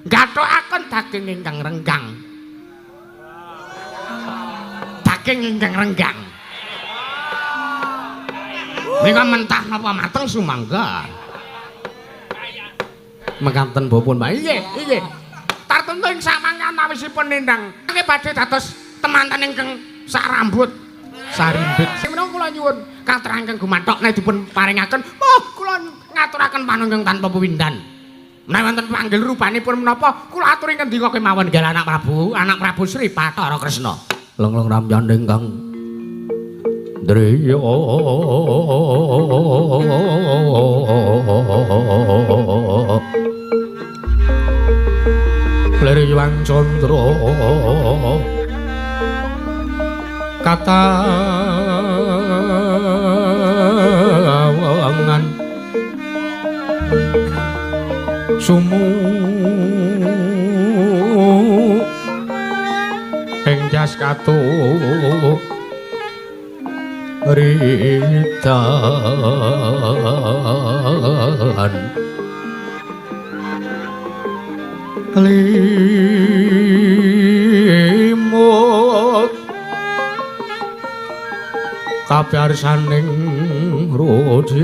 Gathokaken daging ingkang renggang. Daging ingkang renggang. Menika mentah napa mateng sumangga. Mekaten bapa Mbak. Inggih, inggih. Tartemtu ing samangke antawisipun nendang nggih badhe dados temanten ingkang sak rambut sarimbit. Sing menawa kula nyuwun katerangan ingkang gumathok nek dipun paringaken, oh kula ngaturaken panunggung tanpa pewindan. Menawi wonten panggil rupanipun menapa kula aturi ngendika kemawon nggih anak Prabu, anak Prabu Sri Bathara Kresna. Lengleng ramyan ingkang driya Lir Candra katawangan sumu ing jas katu ritan limut kapiarsaning rujit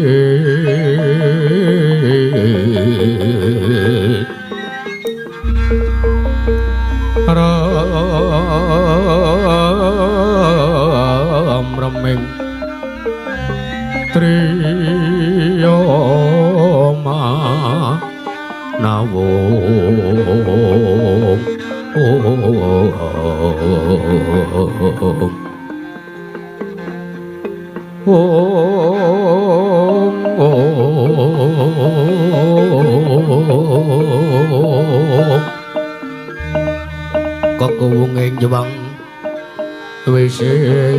ram reming triyoma nawung kekuwung ing Jewang wisesa.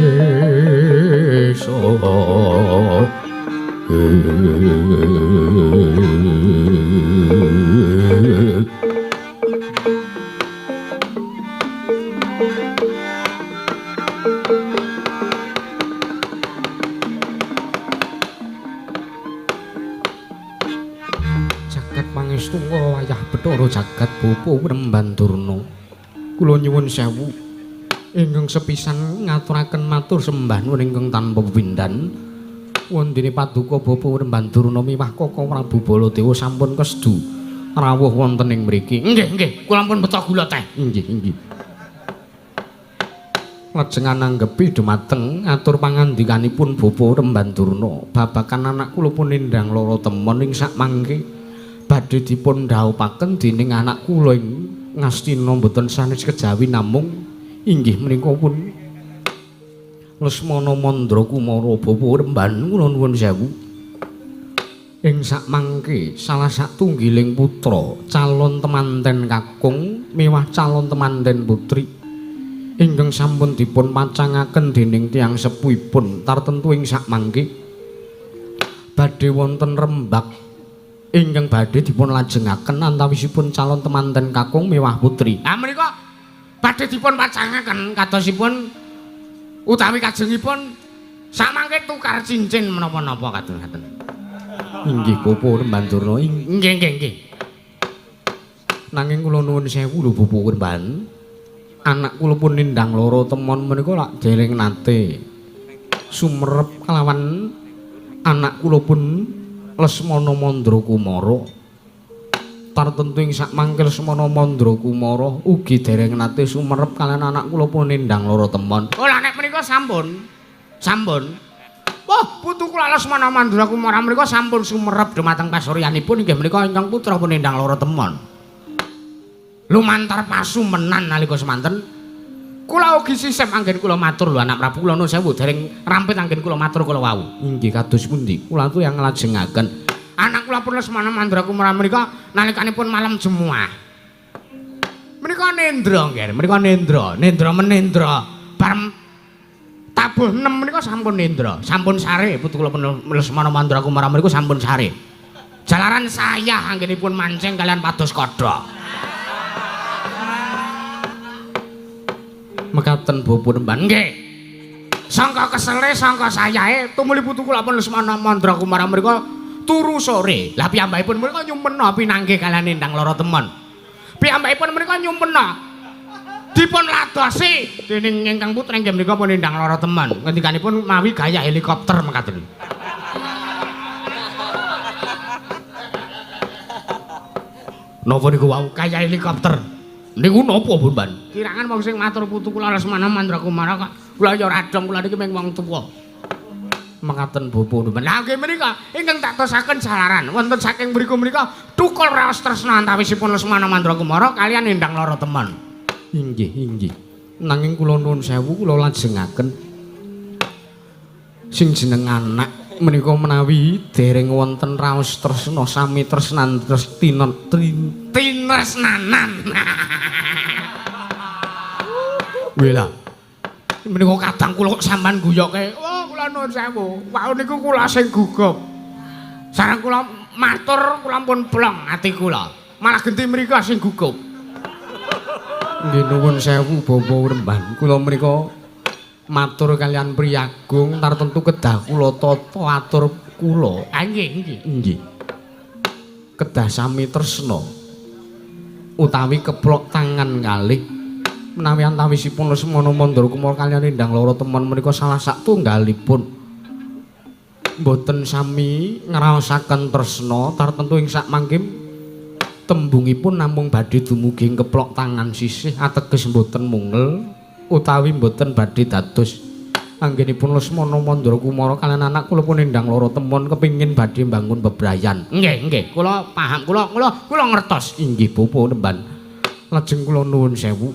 Jagat pangestu wayah Bathara jagat Bapa Remban Durna. Kula nyuwun sewu ingkang sepisan ngaturaken matur sembah nuwun ingkang tanpa pepindhan. Wondene paduka Bapa Remban Durna miwah Koko Prabu Baladewa sampun kesedu rawuh wonten ing mriki. Nggih, nggih, kula ampun beto gula teh. Nggih, nggih. Lajeng ananggepi dumateng atur pangandikanipun Bapa Remban Durna babagan anak kula pun nindang lara temon ing sakmangke badhe dipun dhawuhaken dening anak kula ing Ngastina mboten sanes kejawi namung inggih menika pun Lesmana Mandra Kumara. Bapa Remban kula nuwun sewu ing sakmangke salah satunggiling putra calon temanten kakung miwah calon temanten putri ingkang sampun dipun pacangaken dening tiyang sepuhipun tartemtu ing sakmangke badhe wonten rembak ingkang badhe dipun lajengaken antawisipun calon temanten kakung miwah putri. Ah menika badhe dipun pacangaken kadosipun utawi kajengipun samangke tukar cincin menapa-napa kados ngaten. Inggih Bapa Remban Durna. Nggih nggih nggih. Nanging kula nuwun sewu lho Bapa Remban. Anak kula pun nindang lara temon menika lak dereng nate sumerep kelawan anak kula pun Lesmana Mandra Kumara. Tartemtu ing sakmangke Lesmana Mandra Kumara ugi dereng nate sumerep kalian anak kula pun nindang lara temon. Oh lah nek menika sampun. Sampun. Wah, putu kula Lesmana Mandra Kumara menika sampun sumerep dumateng pasuryanipun inggih menika ingkang putra pun nindang lara temon. Lumantar pasumenan nalika semanten kula ugi sisip anggen kula matur lho anak Prabu kula nuwun sewu dereng rampit anggen kula matur kula wau. Inggih kados pundi? Kula tu yang nglajengaken. Anak kula pun Lesmana Mandra Kumara menika nalikanipun malam Jemuah. Menika nendra nggih, menika nendra, nendra menendra. Bareng tabuh 6 menika sampun nendra, sampun sare putu kula pun Lesmana Mandra Kumara menika sampun sare. Jalaran saya anggenipun mancing kalian pados kodhok. Mekaten Bapa Remban. Nggih. Sangka kesele, sangka sayahe tumuli putu kula pun Lesmana Mandra Kumara menika turu sore. Lah piyambakipun menika nyumena pinanggih kaliyan nindang lara temon. Piyambakipun menika nyumpena. Dipun ladosi dening ingkang putra inggih menika pun Endang Lara Temen. Ngendikanipun mawi gaya helikopter mekaten. Napa niku wau kaya helikopter? Niku napa, Bun? Kirangan wong sing matur putu kula Lesmana Mandra Kumara kok. Kula ya ora dong, kula niki mung wong tuwa. Mekaten Bapak Bun. Lah nggih menika ingkang tak tosaken jalaran wonten saking mriku menika tukul raos tresna antawisipun Lesmana Mandra Kumara kaliyan Endang Lara Temen. Inggih, inggih. Nanging kula nuwun sewu kula lajengaken sing jeneng anak menika menawi dereng wonten raos tresna sami tresnan terus tinresnanan. Wela. Menika kadang kula kok sampean guyoke. Oh, kula nuwun sewu. Wau niku kula sing gugup. Sareng kula matur kula pun plong ati kula. Malah genti mriku sing gugup. Nggih nuwun sewu Bapak Remban. Kula menika matur kalian priyagung tartemtu kedah kula tata atur kula. Ah nggih, nggih. Nggih. Kedah sami tresna utawi keplok tangan kalih menawi antawisipun Lesmana Mandra Kumara kaliyan Endang Lara Temen menika salah satunggalipun mboten sami ngraosaken tresna tartemtu ing sakmangke tembungipun namung badhe dumugi keplok tangan sisih ateges mboten mungel utawi mboten badhe dados anggenipun Lesmana Mandra Kumara kaliyan anak kula pun Endang Lara Temen kepingin badhe mbangun bebrayan. Nggih, nggih, kula paham, kula ngertos. Inggih Bapak Nemban. Lajeng kula nuwun sewu.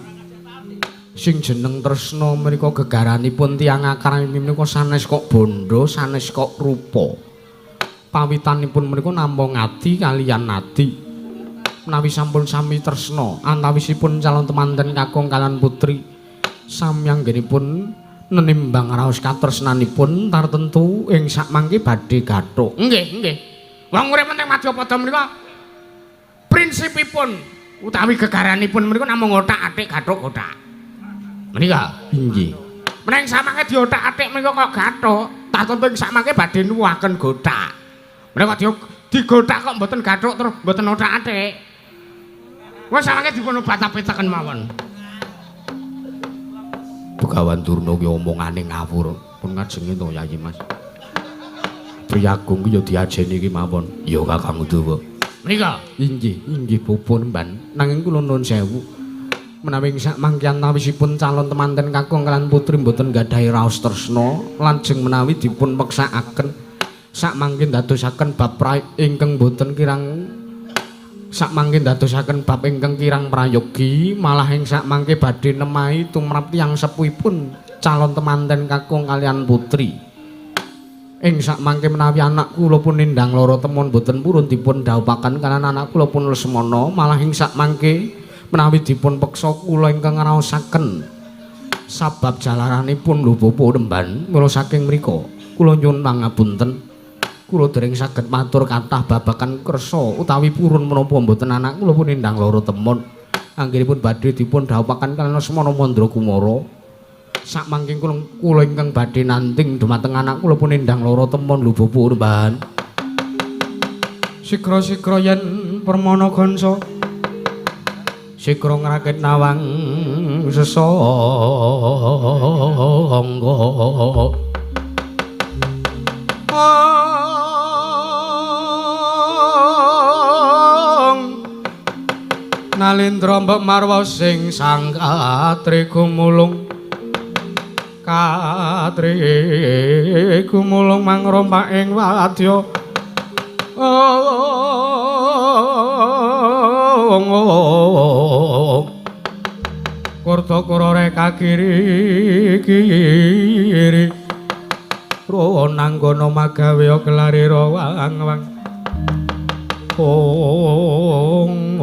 Sing jeneng tresna menika gegaranipun tiyang akrami menika sanes kok bondo, sanes kok rupa. Pawitanipun menika namung ati kaliyan nadi. Menawi sampun sami tresna antawisipun calon temanten kakung kaliyan putri sami anggenipun nenimbang raos katresnanipun tartemtu ing sakmangke badhe gathuk. Nggih, nggih. Wong urip teng madyapada menika prinsipipun utawi gegaranipun menika namung othak-athik gathuk gothak. Menika inggih. Menawi samangke diothak-athik menika kok gathuk, tartemtu ing sakmangke badhe nuwuhaken gothak. Menika digothak kok mboten gathuk terus mboten othak-athik. Wis samangke dipun obat-abetaken mawon. Begawan Durna ki omongane ngawur. Pun ngajenge to Yayi Mas. Priyagung ki ya diajeni ki mawon. Ya Kakang Udawa. Menika inggih, inggih Bapak Nemban. Nanging kula nuwun sewu. Menawi sak mangke antawisipun calon temanten kakung kaliyan putri mboten gadhahi raos tresna, lajeng menawi dipun peksakaken sak mangke ndadosaken bab ingkang mboten kirang sak mangke ndadosaken bab ingkang kirang prayogi, malah ing sak mangke badhe nemahi tumrap tiyang sepuhipun calon temanten kakung kaliyan putri. Ing sak mangke menawi anak kula pun Endang Lara Temen mboten purun dipun dhawuhaken kaliyan anak kula pun Lesmana, malah ing sak mangke menawi dipun peksa kula ingkang ngraosaken sabab jalaranipun lho Bapak Nemban. Mula saking mriku kula nyuwun pangapunten. Kula dereng saged matur kathah babagan kersa utawi purun menapa mboten anak kula pun Endang Lara Temen. Anggenipun badhe dipun dhawuhaken kaliyan Lesmana Mandra Kumara. Sakmangke kula ingkang badhe nanting dumateng anak kula pun Endang Lara Temen lho Bapak Nemban. Sigra-sigra yen permana gansa sigra ngrakit nawang sesangga. Nalindra mbok marwa sing sang katri gumulung katri gumulung mangrompak ing wadya. Kurta kura reka kiri kiri ronanggono magawe kelari rawang wang. Ong ong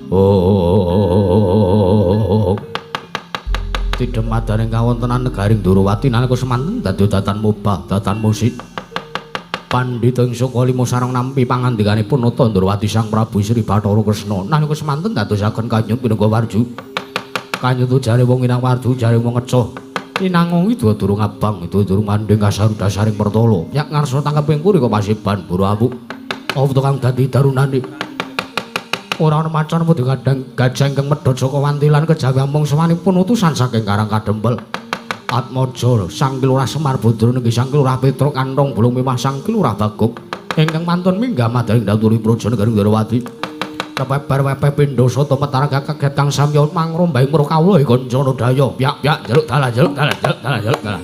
ong tidhem madaring kawontenan negaring Ndorowati nalika semanten dadi datan mubah datan musik. Pandhita ing saka lima sareng nampi pangandikanipun Nata Ndorowati Sang Prabu Sri Bathara Kresna nalika semanten dadosaken kanyut pinangka warju. Kanyut jare wong inang warju jare wong ngecoh. Inangung itu durung abang itu durung mandeng kasaru dasaring pertolo. Yak ngarsa tangkep ing kuri kok pasiban buru abuk. Apa kang dadi darunane? Ora ana macan apa kadang gajah ingkang medhot saka wantilan kejawi amung sawanipun utusan saking Karang Kadempel. Atmaja Sang Ki Lurah Semar Badra nggih Sang Ki Lurah Petruk Kantong Bulung Mimah Sang Ki Lurah Bagong ingkang mantun minggah madharing daturi praja negari Ndrawati. Kepebar wepeh pindha sata metara kaget kang samya mangrombaing murah kawula kancana daya pyak-pyak njaluk dalah njaluk dalah njaluk dalah njaluk dalah.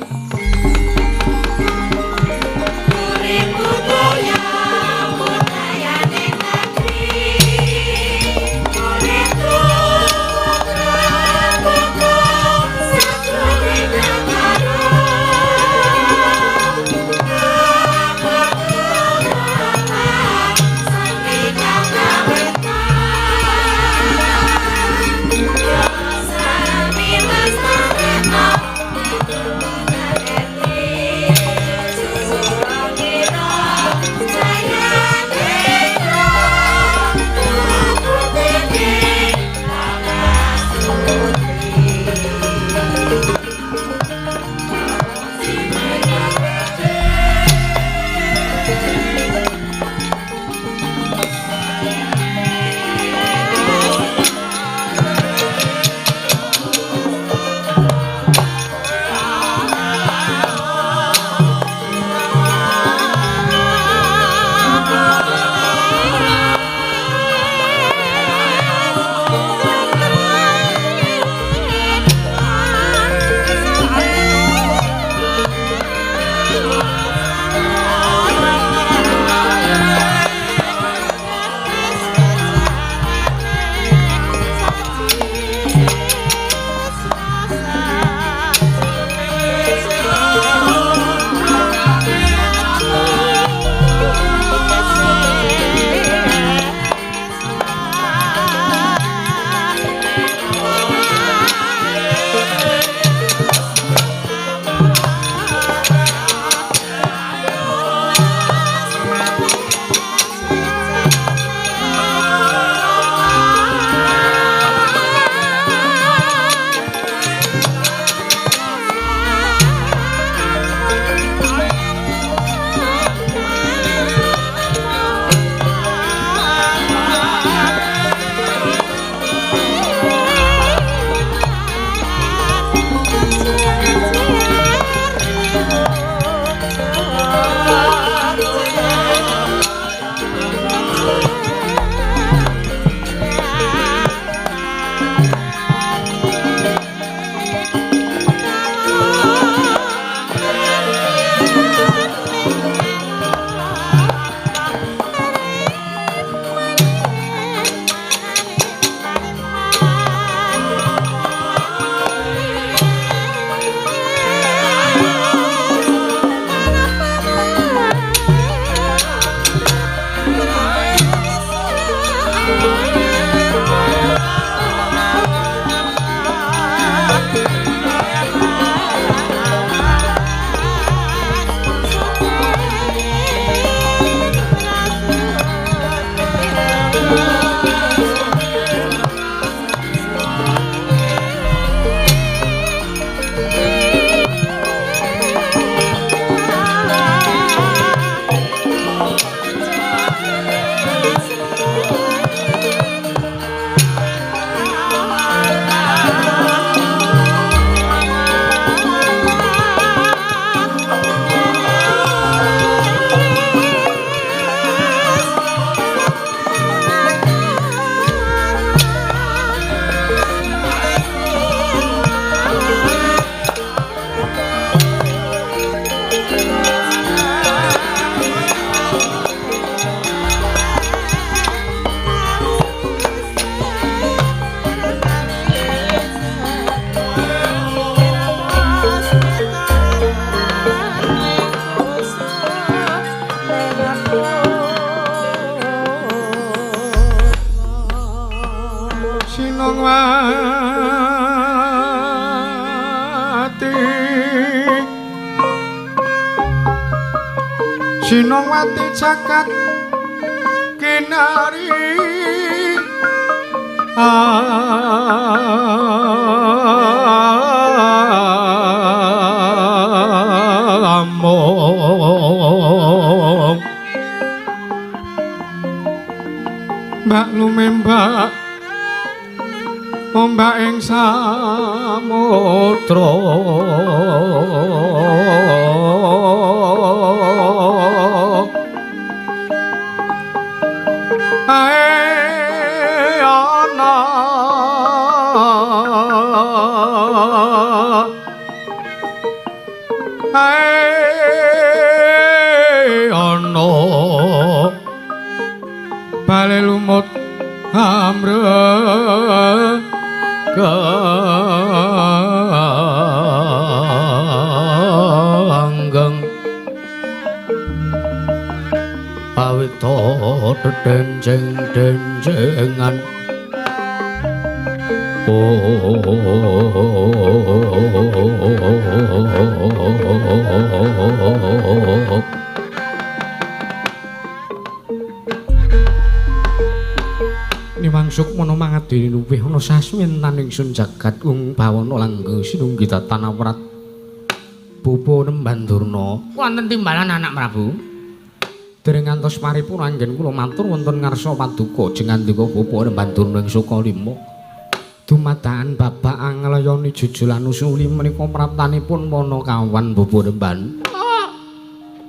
Sinongwati jagat kinari among Mbak lumembak ombak ing samudra. Ae ana ae ana bale lumut amrek anggeng awit denceng-dencengan. Niwang sukmana mangadene luwih ana sasmintan ingsun jagat ung bawana langgeng sinunggi datan awrat Bapa Nemban Durna. Wonten timbalan anak Prabu. Dereng ngantos paripurna anggen kula matur wonten ngarsa paduka jengandika Bapa Nemban Durna ing Sukalima. Dumadakan babak anglayoni jujulan usuli menika praptanipun Panakawan Bapa Nemban.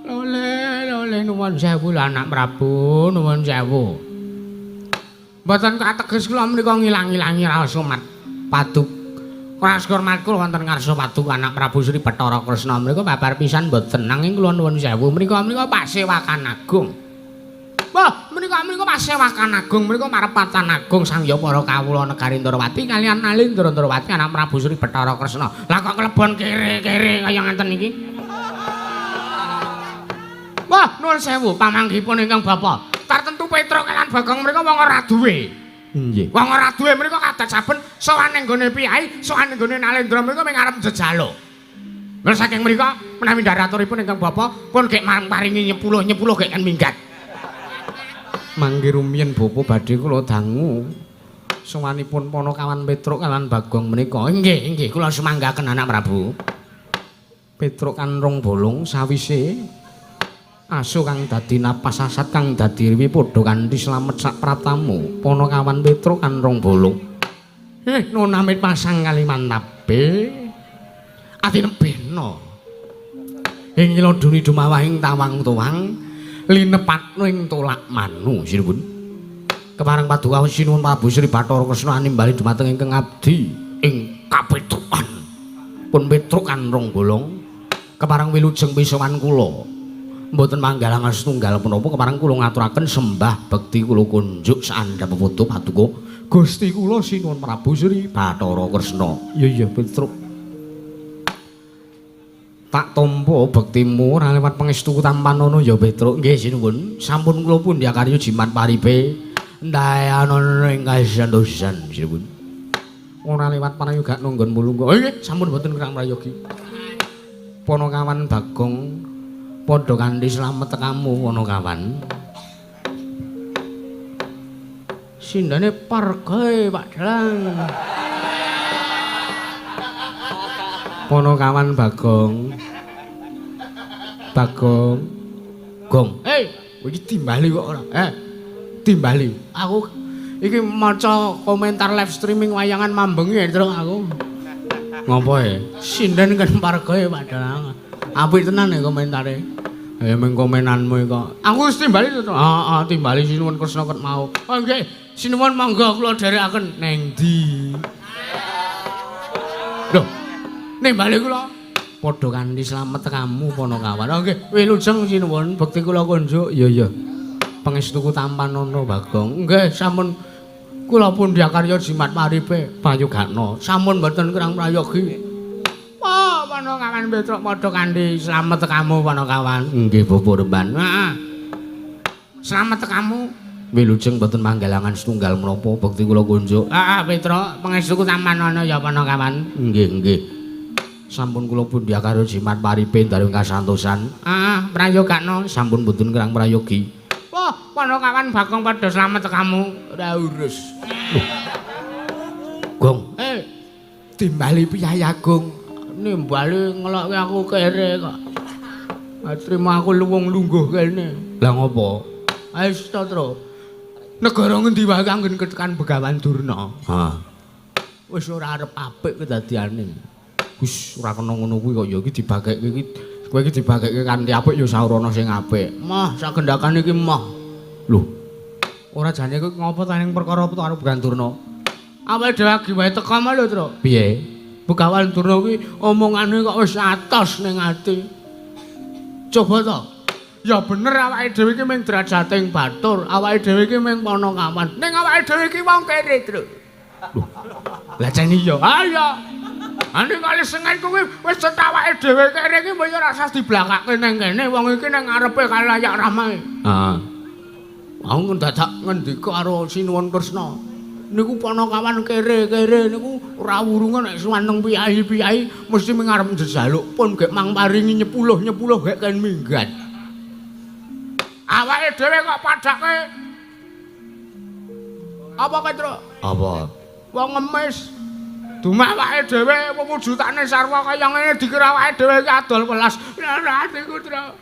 Lole lole nuwun sewu lho anak Prabu, nuwun sewu. Mboten kateges kula menika ngilang-ilangi raos umat paduk. Raos hormat kula wonten ngarsa paduka anak Prabu Sri Bathara Kresna menika babar pisan mboten, nanging kula nuwun sewu menika menika pasewakan agung. Wah, menika menika pasewakan agung menika marepatan agung sang ya para kawula negari Ndrawati kaliyan Nalindra Ndrawati anak Prabu Sri Bathara Kresna. Lah kok klebon kere-kere kaya ngenten iki? Wah, nuwun sewu pamanggihipun ingkang bapa. Tartentu Petruk lan Bagong mereka wong ora duwe. Nggih. Wong ora duwe mereka kados saben sowan ning gone piyai, sowan ning gone Nalendra mereka mung arep njejalo. Lha saking mriku menawi ndaraturipun ingkang bapa pun gek maringi nyepulo-nyepulo gek kan minggat. Mangke rumiyin bapa badhe kula dangu sowanipun Panakawan Petruk lan Bagong menika. Nggih, nggih kula sumanggaken anak Prabu. Petruk kan rong bolong sawise asu kang dadi napas asat kang dadi riwi padha kanthi slamet sak pratamu. Panakawan Petruk kan rong bolong. Nun amit pasang kalimantabe atine bena. Ing laduni dumawah ing tawang tuwang linepatno ing tolak manu sinuwun. Kepareng paduka sinuwun Prabu Sri Bathara Kresna animbali dumateng ingkang abdi ing kapetrukan. Pun Petruk kan rong bolong kepareng wilujeng pisowan kula. Mboten manggalangan setunggal menapa kepareng kula ngaturaken sembah bekti kula kunjuk saandhap foto paduka Gusti kula sinuwun Prabu Sri Bathara Kresna. Iya iya Petruk. Tak tampa bektimu ora lewat pangestu tampanana ya Petruk. Nggih sinuwun. Sampun kula pundhi karya jimat paripe ndayanana ing kasantosan sinuwun. Ora lewat prayoga nanggon mulungga. Oh nggih sampun mboten kurang prayogi. Panakawan Bagong padha kanthi slamet tekamu Panakawan. Sindane pargae Pak Dalang. Panakawan Bagong. Bagong. Gong. Iki timbali kok ora. Timbali. Aku iki maca komentar live streaming wayangan mambengi terus aku. Ngopo e? Sinden kan pargae Pak Dalang. Apik tenan ya komentare. Ya meng komenanmu kok. Aku wis timbali to. Heeh, timbali sinuwun Kresna ket mau. Oh nggih, sinuwun monggo kula dherekaken neng ndi? Lho, nimbali kula padha kanthi slamet tekamu Panakawan. Oh nggih, wilujeng sinuwun bekti kula kunjuk. Iya iya. Pangestuku tampanana Bagong. Nggih, sampun kula pundhi karya jimat paripe prayogana. Sampun mboten kurang prayogi. Wah, Panakawan Petruk padha kanthi slamet tekamu Panakawan. Nggih Bapak Remban. Heeh. Slamet tekamu. Wilujeng mboten manggalangan setunggal menapa bekti kula kunjuk. Heeh, Petruk, pangestuku tampanana ya Panakawan. Nggih, nggih. Sampun kula pundhi karya jimat paripe daring kasantosan. Heeh, prayogana sampun mboten kurang prayogi. Wah, Panakawan Bagong padha slamet tekamu. Ora urus. Loh. Gong. Timbali piyayi agung. Nimbali ngelokke aku kere kok. Trimo aku luwung lungguh kene. Lah ngopo? Ayo to, Tru. Negara ngendi wae anggen ketekan Begawan Durna. Ha. Wis ora arep apik kedadiane. Wis ora kena ngono kuwi kok ya iki dibagekke iki kowe iki dibagekke kanthi apik ya saurana sing apik. Mah sak gendakane iki mah. Lho. Ora jane kowe ngopo ta ning perkara apa karo Begawan Durna? Awake dhewe lagi wae teka mah lho, Truk. Piye? Begawan Durna kuwi omongane kok wis atos ning ati. Coba to. Ya bener awake dhewe iki mung derajating batur, awake dhewe iki mung panakawan. Ning awake dhewe iki wong kere, Truk. Lho. Lah jane iya. Ah iya. Ane kali sengen kuwi wis cetha awake dhewe kere iki mbok ora usah diblakake ning kene, wong iki ning ngarepe kalayak ramai. Heeh. Aku dadak ngendika karo Sinuwun Kresna. Niku panakawan kere-kere niku ora wurunge nek sowan teng piyai-piyai mesti mung arep njaluk pun gek mang paringi nyepuluh-nyepuluh gek ken minggat. Awake dhewe kok padake apa kae, Truk? Apa? Wong ngemis. Dumeh awake dhewe wujudane sarwa kaya ngene dikira awake dhewe iki adol welas. Lara atiku, Truk.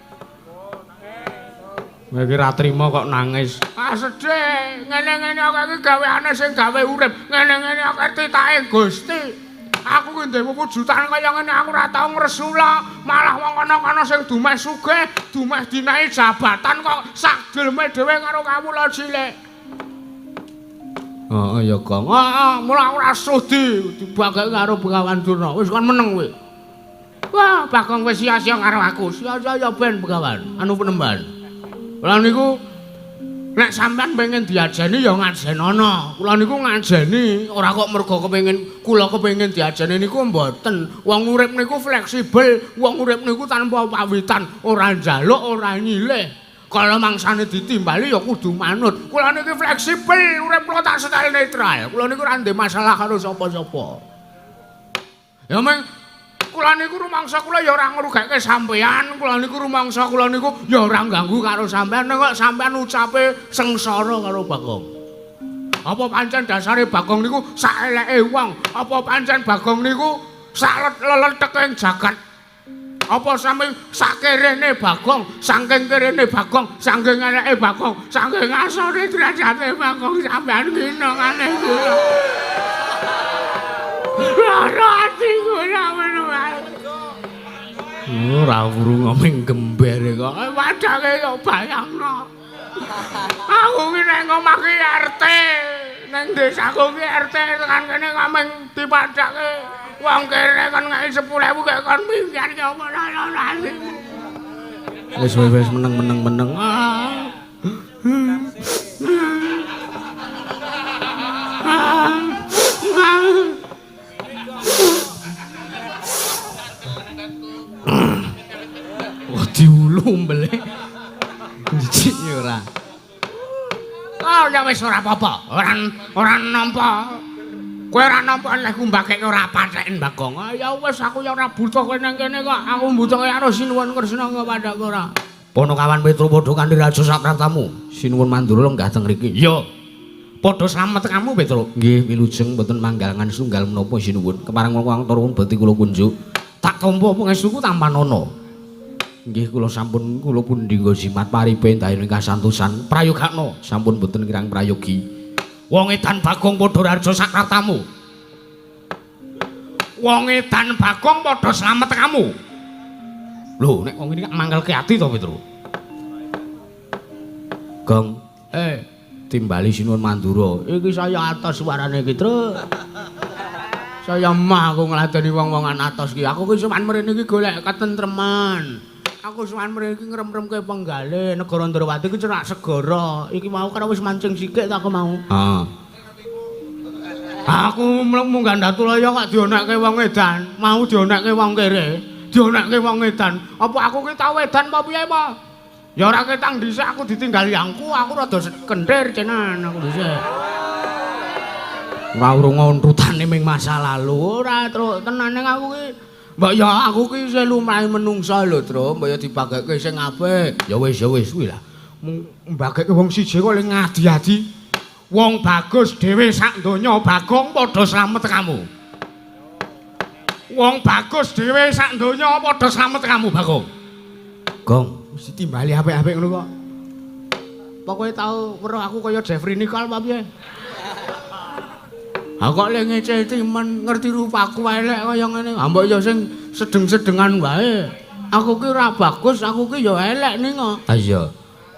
Kowe iki ra trima kok nangis. Ah sedih, ngene-ngene kok iki gaweane sing gawe urip, ngene-ngene kok titahe Gusti. Aku ki ndek wujudan kaya ngene aku ora tau ngresula, malah wong kono-kono sing dumeh sugih, dumeh dinahi jabatan kok sak jelme dhewe karo kawula cilik. Heeh ya, Gong. Heeh, mula aku ora sudi dibagake karo Begawan Durna. Wis kon meneng kowe. Wah, Bagong wis sia-sia karo aku. Sia-sia ya ben Begawan, anu penemban. Kula niku nek sampean pengen diajeni ya ngajenono. Kula niku ngajeni, ora kok mergo kepengin kula kepengin diajeni niku mboten. Wong urip niku fleksibel, wong urip niku tanpa pawitan, ora njaluk, ora nyilih. Kalau mangsane ditimbali ya kudu manut. Kula niki fleksibel, urip kula tak setel netral. Kula niku ora ndek masalah karo sapa-sapa. Ya meng kula niku rumangsa kula ya ora ngrugeke sampean, kula niku rumangsa kula niku ya ora ngganggu karo sampean, nek kok sampean ucape sengsara karo Bagong. Apa pancen dasare Bagong niku saeleke wong? Apa pancen Bagong niku sak leletheke jagat? Apa sami sakerene Bagong, saking kerene Bagong, saking eleke Bagong, saking asore derajate Bagong sampean kinongane kula. Lara ati kula menawa. Ora wurung ngomong gember kok. Padake yo bayangno. Aku ki nek ngomah ki RT, ning desaku ki RT tekan kene ngomong dipadake. Wong kere kon ngeki 10.000 kek kon minggir ki apa lara atimu. Wis wis meneng meneng. Wah diulu mbele. Jijik ora. Oh ya wis ora apa-apa. Ora nampa. Kowe ora nampa leh ku mbakeke ora patheken Bagong. Ya wis aku ya ora butuh kowe nang kene kok. Aku mbutuhke karo Sinuwun Kresna kok padhaku ora. Panakawan Petro padha kanthi raja sapratamu. Sinuwun Mandura lenggah teng mriki. Iya. Padha slamet kamu Petro. Nggih wilujeng mboten manggalangan setunggal menapa Sinuwun. Kepareng wong turun beti kula kunjuk. Tak tampa pangestuku tampanana. Nggih kula sampun kula pundi nggo jimat paripe endahe kasantosan. Prayogakna sampun mboten kirang prayogi. Wong edan Bagong padha raja sakratamu. Wong edan Bagong padha slamet kamu. Lho nek wong ini mangkelke ati to Petro. Gong, timbali Sinuwun Mandura. Iki saya atos suarane iki, Truk. Saya mah aku ngladeni wong-wongan atos iki. Aku ki sowan mrene iki golek ketentreman. Aku sowan mrene iki ngrem-remke penggale negara Ndrawati iki cerak segara. Iki mau kan wis mancing sikik ta aku mau. Heeh. Aku munggah Datulaya kok dionekke wong edan, mau dionekke wong kere, dionekke wong edan. Apa aku ki tau edan apa piye apa? Ya ora ketang dhisik aku ditinggal yangku, aku rada kendir cenan aku dhisik. Ora urung ontutane ming masa lalu. Ora, Truk, tenan ning aku ki. Mbok ya aku ki isih lumrahe menungsa lho, Truk. Mbok ya dibagekke sing apik. Ya wis kuwi lah. Mbagekke wong siji kok le ngadi-adi. Wong bagus dhewe sak donya Bagong padha slamet kamu. Wong bagus dhewe sak donya padha slamet kamu, Bagong. Gong, mesti timbali apik-apik ngono kok. Pokoke tau weruh aku kaya Jeffrey Nicole apa piye? Ha kok le ngece men ngerti rupaku elek kaya ngene. Ha mbok ya sing sedeng-sedengan wae. Aku ki ora bagus, aku ki ya elek ning kok. Ha iya.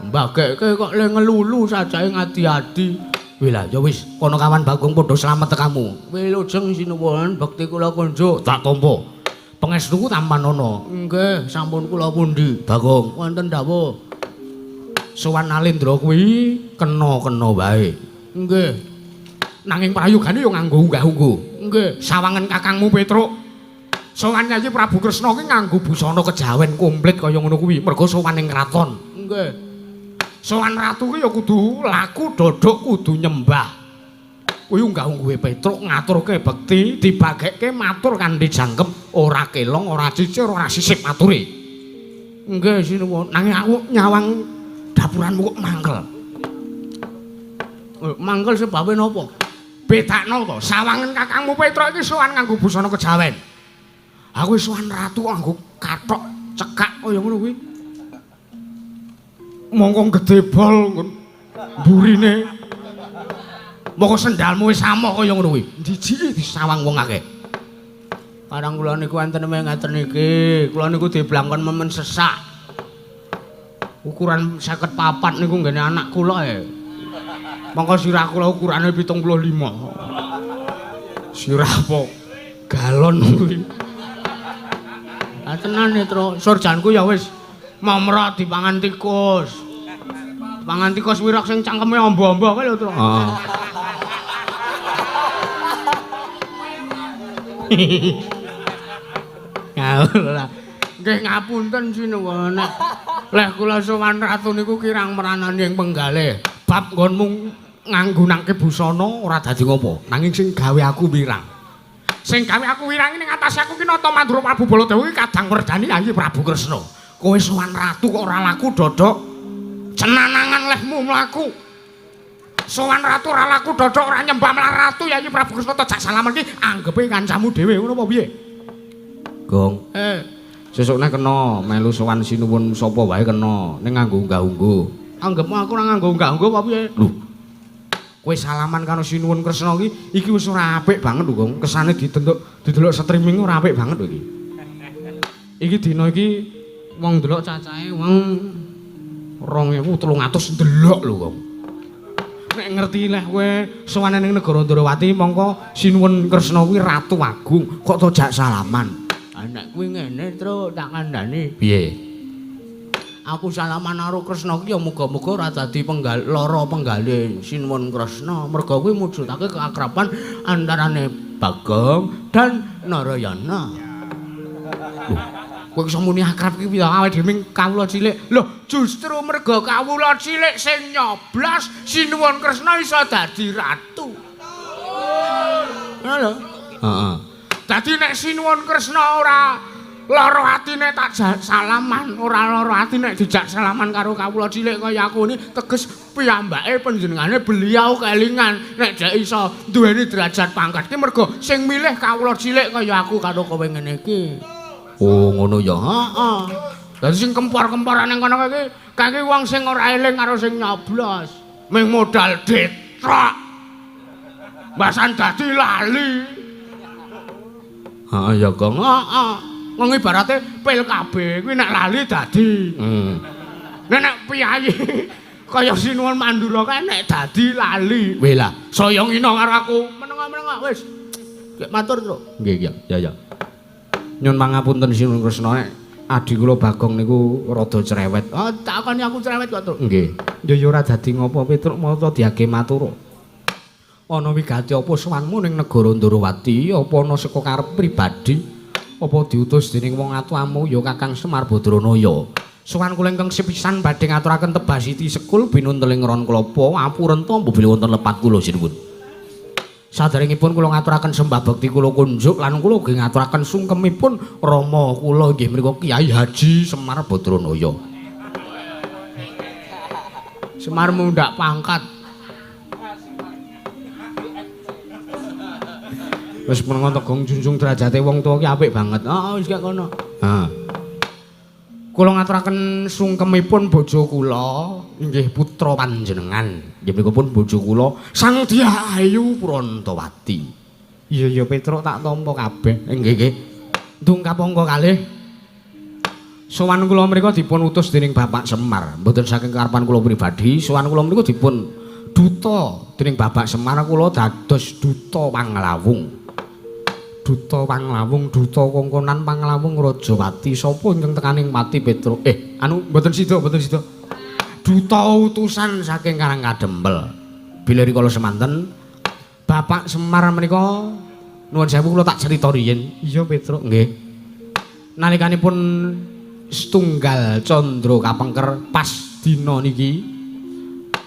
Mbagekke kok le ngelulu sajake ngadi-adi. Wih lah, ya wis, kono kawan Bagong padha slamet tekamu. Wilujeng sinuwun bekti kula kunjuk. Tak tampa. Pangestuku tampanana. Nggih, sampun kula pundi. Bagong, wonten dawuh. Sowan Nalendra kuwi kena-kena wae. Nggih. Nanging prayogane ya nganggo unggah-ungguh. Nggih, sawangen kakangmu Petruk. Sowan Yayi Prabu Kresna ki nganggo busana kejawen komplit kaya ngono kuwi, mergo sowan ning kraton. Nggih. Sowan ratu ki ya kudu laku dodok kudu nyembah. Kuwi unggah-ungguhe Petruk ngaturke bekti, dibagekke matur kanthi jangkep, ora kelong, ora cicir, ora sisip mature. Nggih, sinuwun. Nanging aku nyawang dapuranmu kok mangkel. Mangkel sebabe napa? Bedakno to, sawangen kakangmu Petruk iki sowan nganggo busana kejawen. Aku sowan ratu nganggo kathok cekak kaya ngono kuwi. Mongko gedhe bol mburine. Mongko sendalmu wis amok kaya ngono kuwi. Dijiki disawang wong akeh. Karang kula niku enten ngeten iki, kula niku diblangkon memen sesak. Ukuran 54 niku nggene anak kula e. Mongko sirah kula ukurane 75. Sirah apa galon kuwi. Lah tenan e, Tru. Surjanku ya wis momrot dipangan tikus. Pangan tikus wirok sing cangkeme amba-amba kae lho, Tru. Heeh. Ngawur lah. Nggih ngapunten sinuwun. Leh kula sowan ratu niku kirang meranani ing penggalih. Bab nggonmu nganggunake busana ora dadi ngopo. Nanging sing gawe aku wirang. Sing gawe aku wirang ning atase aku ki nata Mandura Prabu Baladewa ki kadang werdani Yayi Prabu Kresna. Kowe sowan ratu kok ora laku dodok cenanangan lehmu mlaku. Sowan ratu ora laku dodok ora nyembah malah ratu Yayi Prabu Kresna tojak salaman ki anggepe kancamu dhewe ngono apa piye? Gong. Sesukne kena melu sowan sinuwun sapa wae kena ning nganggo unggah-ungguh. Anggepmu aku ora nganggo unggah-ungguh apa piye? Lho. Kowe salaman karo Sinuwun Kresna iki iki wis ora apik banget lho, Gong. Kesane ditentuk didelok streaming ora apik banget lho iki. Iki dina iki wong ndelok cacahe wong 2300 ndelok lho, Gong. Nek ngerti leh kowe sowan ning negara Ndrawati mongko Sinuwun Kresna kuwi ratu agung kok tojak salaman. Nek kuwi ngene, Tru, tak kandhani. Piye? Aku salaman karo Kresna ki ya muga-muga ora dadi penggal lara penggalih Sinuwun Kresna. Merga kuwi mujudake keakraban antarane Bagong dan Narayana. Lho, kowe iso muni akrab ki piye? Awake dhewe kawula cilik. Lho, justru merga kawula cilik sing nyoblos Sinuwun Kresna iso dadi ratu. Ngono lho. Heeh. Dadi nek Sinuwun Kresna ora lara atine tak salaman, ora lara ati nek dijak salaman karo kawula cilik kaya aku ini, teges piyambake panjenengane beliau kelingan nek dhek iso duweni derajat pangkat ki mergo sing milih kawula cilik kaya aku karo kowe ngene iki. Oh, ngono ya. Heeh. Dadi sing kempor-kemporan ning kono iki kaki wong sing ora eling karo sing nyoblos, ming modal detrok. Mbasan dadi lali. Heeh ya, Gong. Heeh. Wong ibarate pil KB kuwi nek lali dadi. Nek nek piyayi kaya Sinuwun Mandura kae nek dadi lali. Weh lah, saya ngina karo aku. Menengo-menengo wis. Gek matur, Tru. Nggih, iya, ya ya. Nyun pangapunten Sinuwun Kresna nek adhi kula Bagong niku rada cerewet. Oh, takoni aku cerewet kok, Tru. Nggih. Ya ya ora dadi ngopo Petruk mata diage matur. Ana wigati apa sowanmu ning negara Ndrawati, apa ana saka karep pribadi, apa diutus dening wong atuamu ya Kakang Semar Badranaya. Sowan kula ingkang sepisan badhe ngaturaken tebasiti sekul binunteling ron klapa apurenta mbobil wonten lepat kula sinuwun. Saderengipun kula ngaturaken sembah bekti kula kunjuk lan kula ugi ngaturaken sungkemipun rama kula inggih menika Kyai Haji Semar Badranaya. Semar mundhak pangkat. Wis menengo tegong junjung derajate wong tuwa ki apik banget. Heeh, wis gak kono. Ha. Kula Kula ngaturaken sungkemipun bojo kula inggih putra panjenengan. Nggih menika pun bojo kula Sang Dyah Ayu Prantawati. Iya ya Petruk tak tampa kabeh. Nggih nggih. Ndungkap angka kalih. Sowan kula mriku dipun utus dening Bapak Semar. Mboten saking karepan kula pribadi, sowan kula mriku dipun duta dening Bapak Semar kula dados duta Panglawung. Duta Panglawung, duta kongkonan Panglawung Rajawati sapa ingkang tekaning pati Petruk? Anu mboten sida, mboten sida. Duta utusan saking Karang Kadempel. Bila rikala semanten Bapak Semar menika nuwun sewu kula tak crita riyin. Iya Petruk, nggih. Nalikanipun setunggal candra kapengker pas dina niki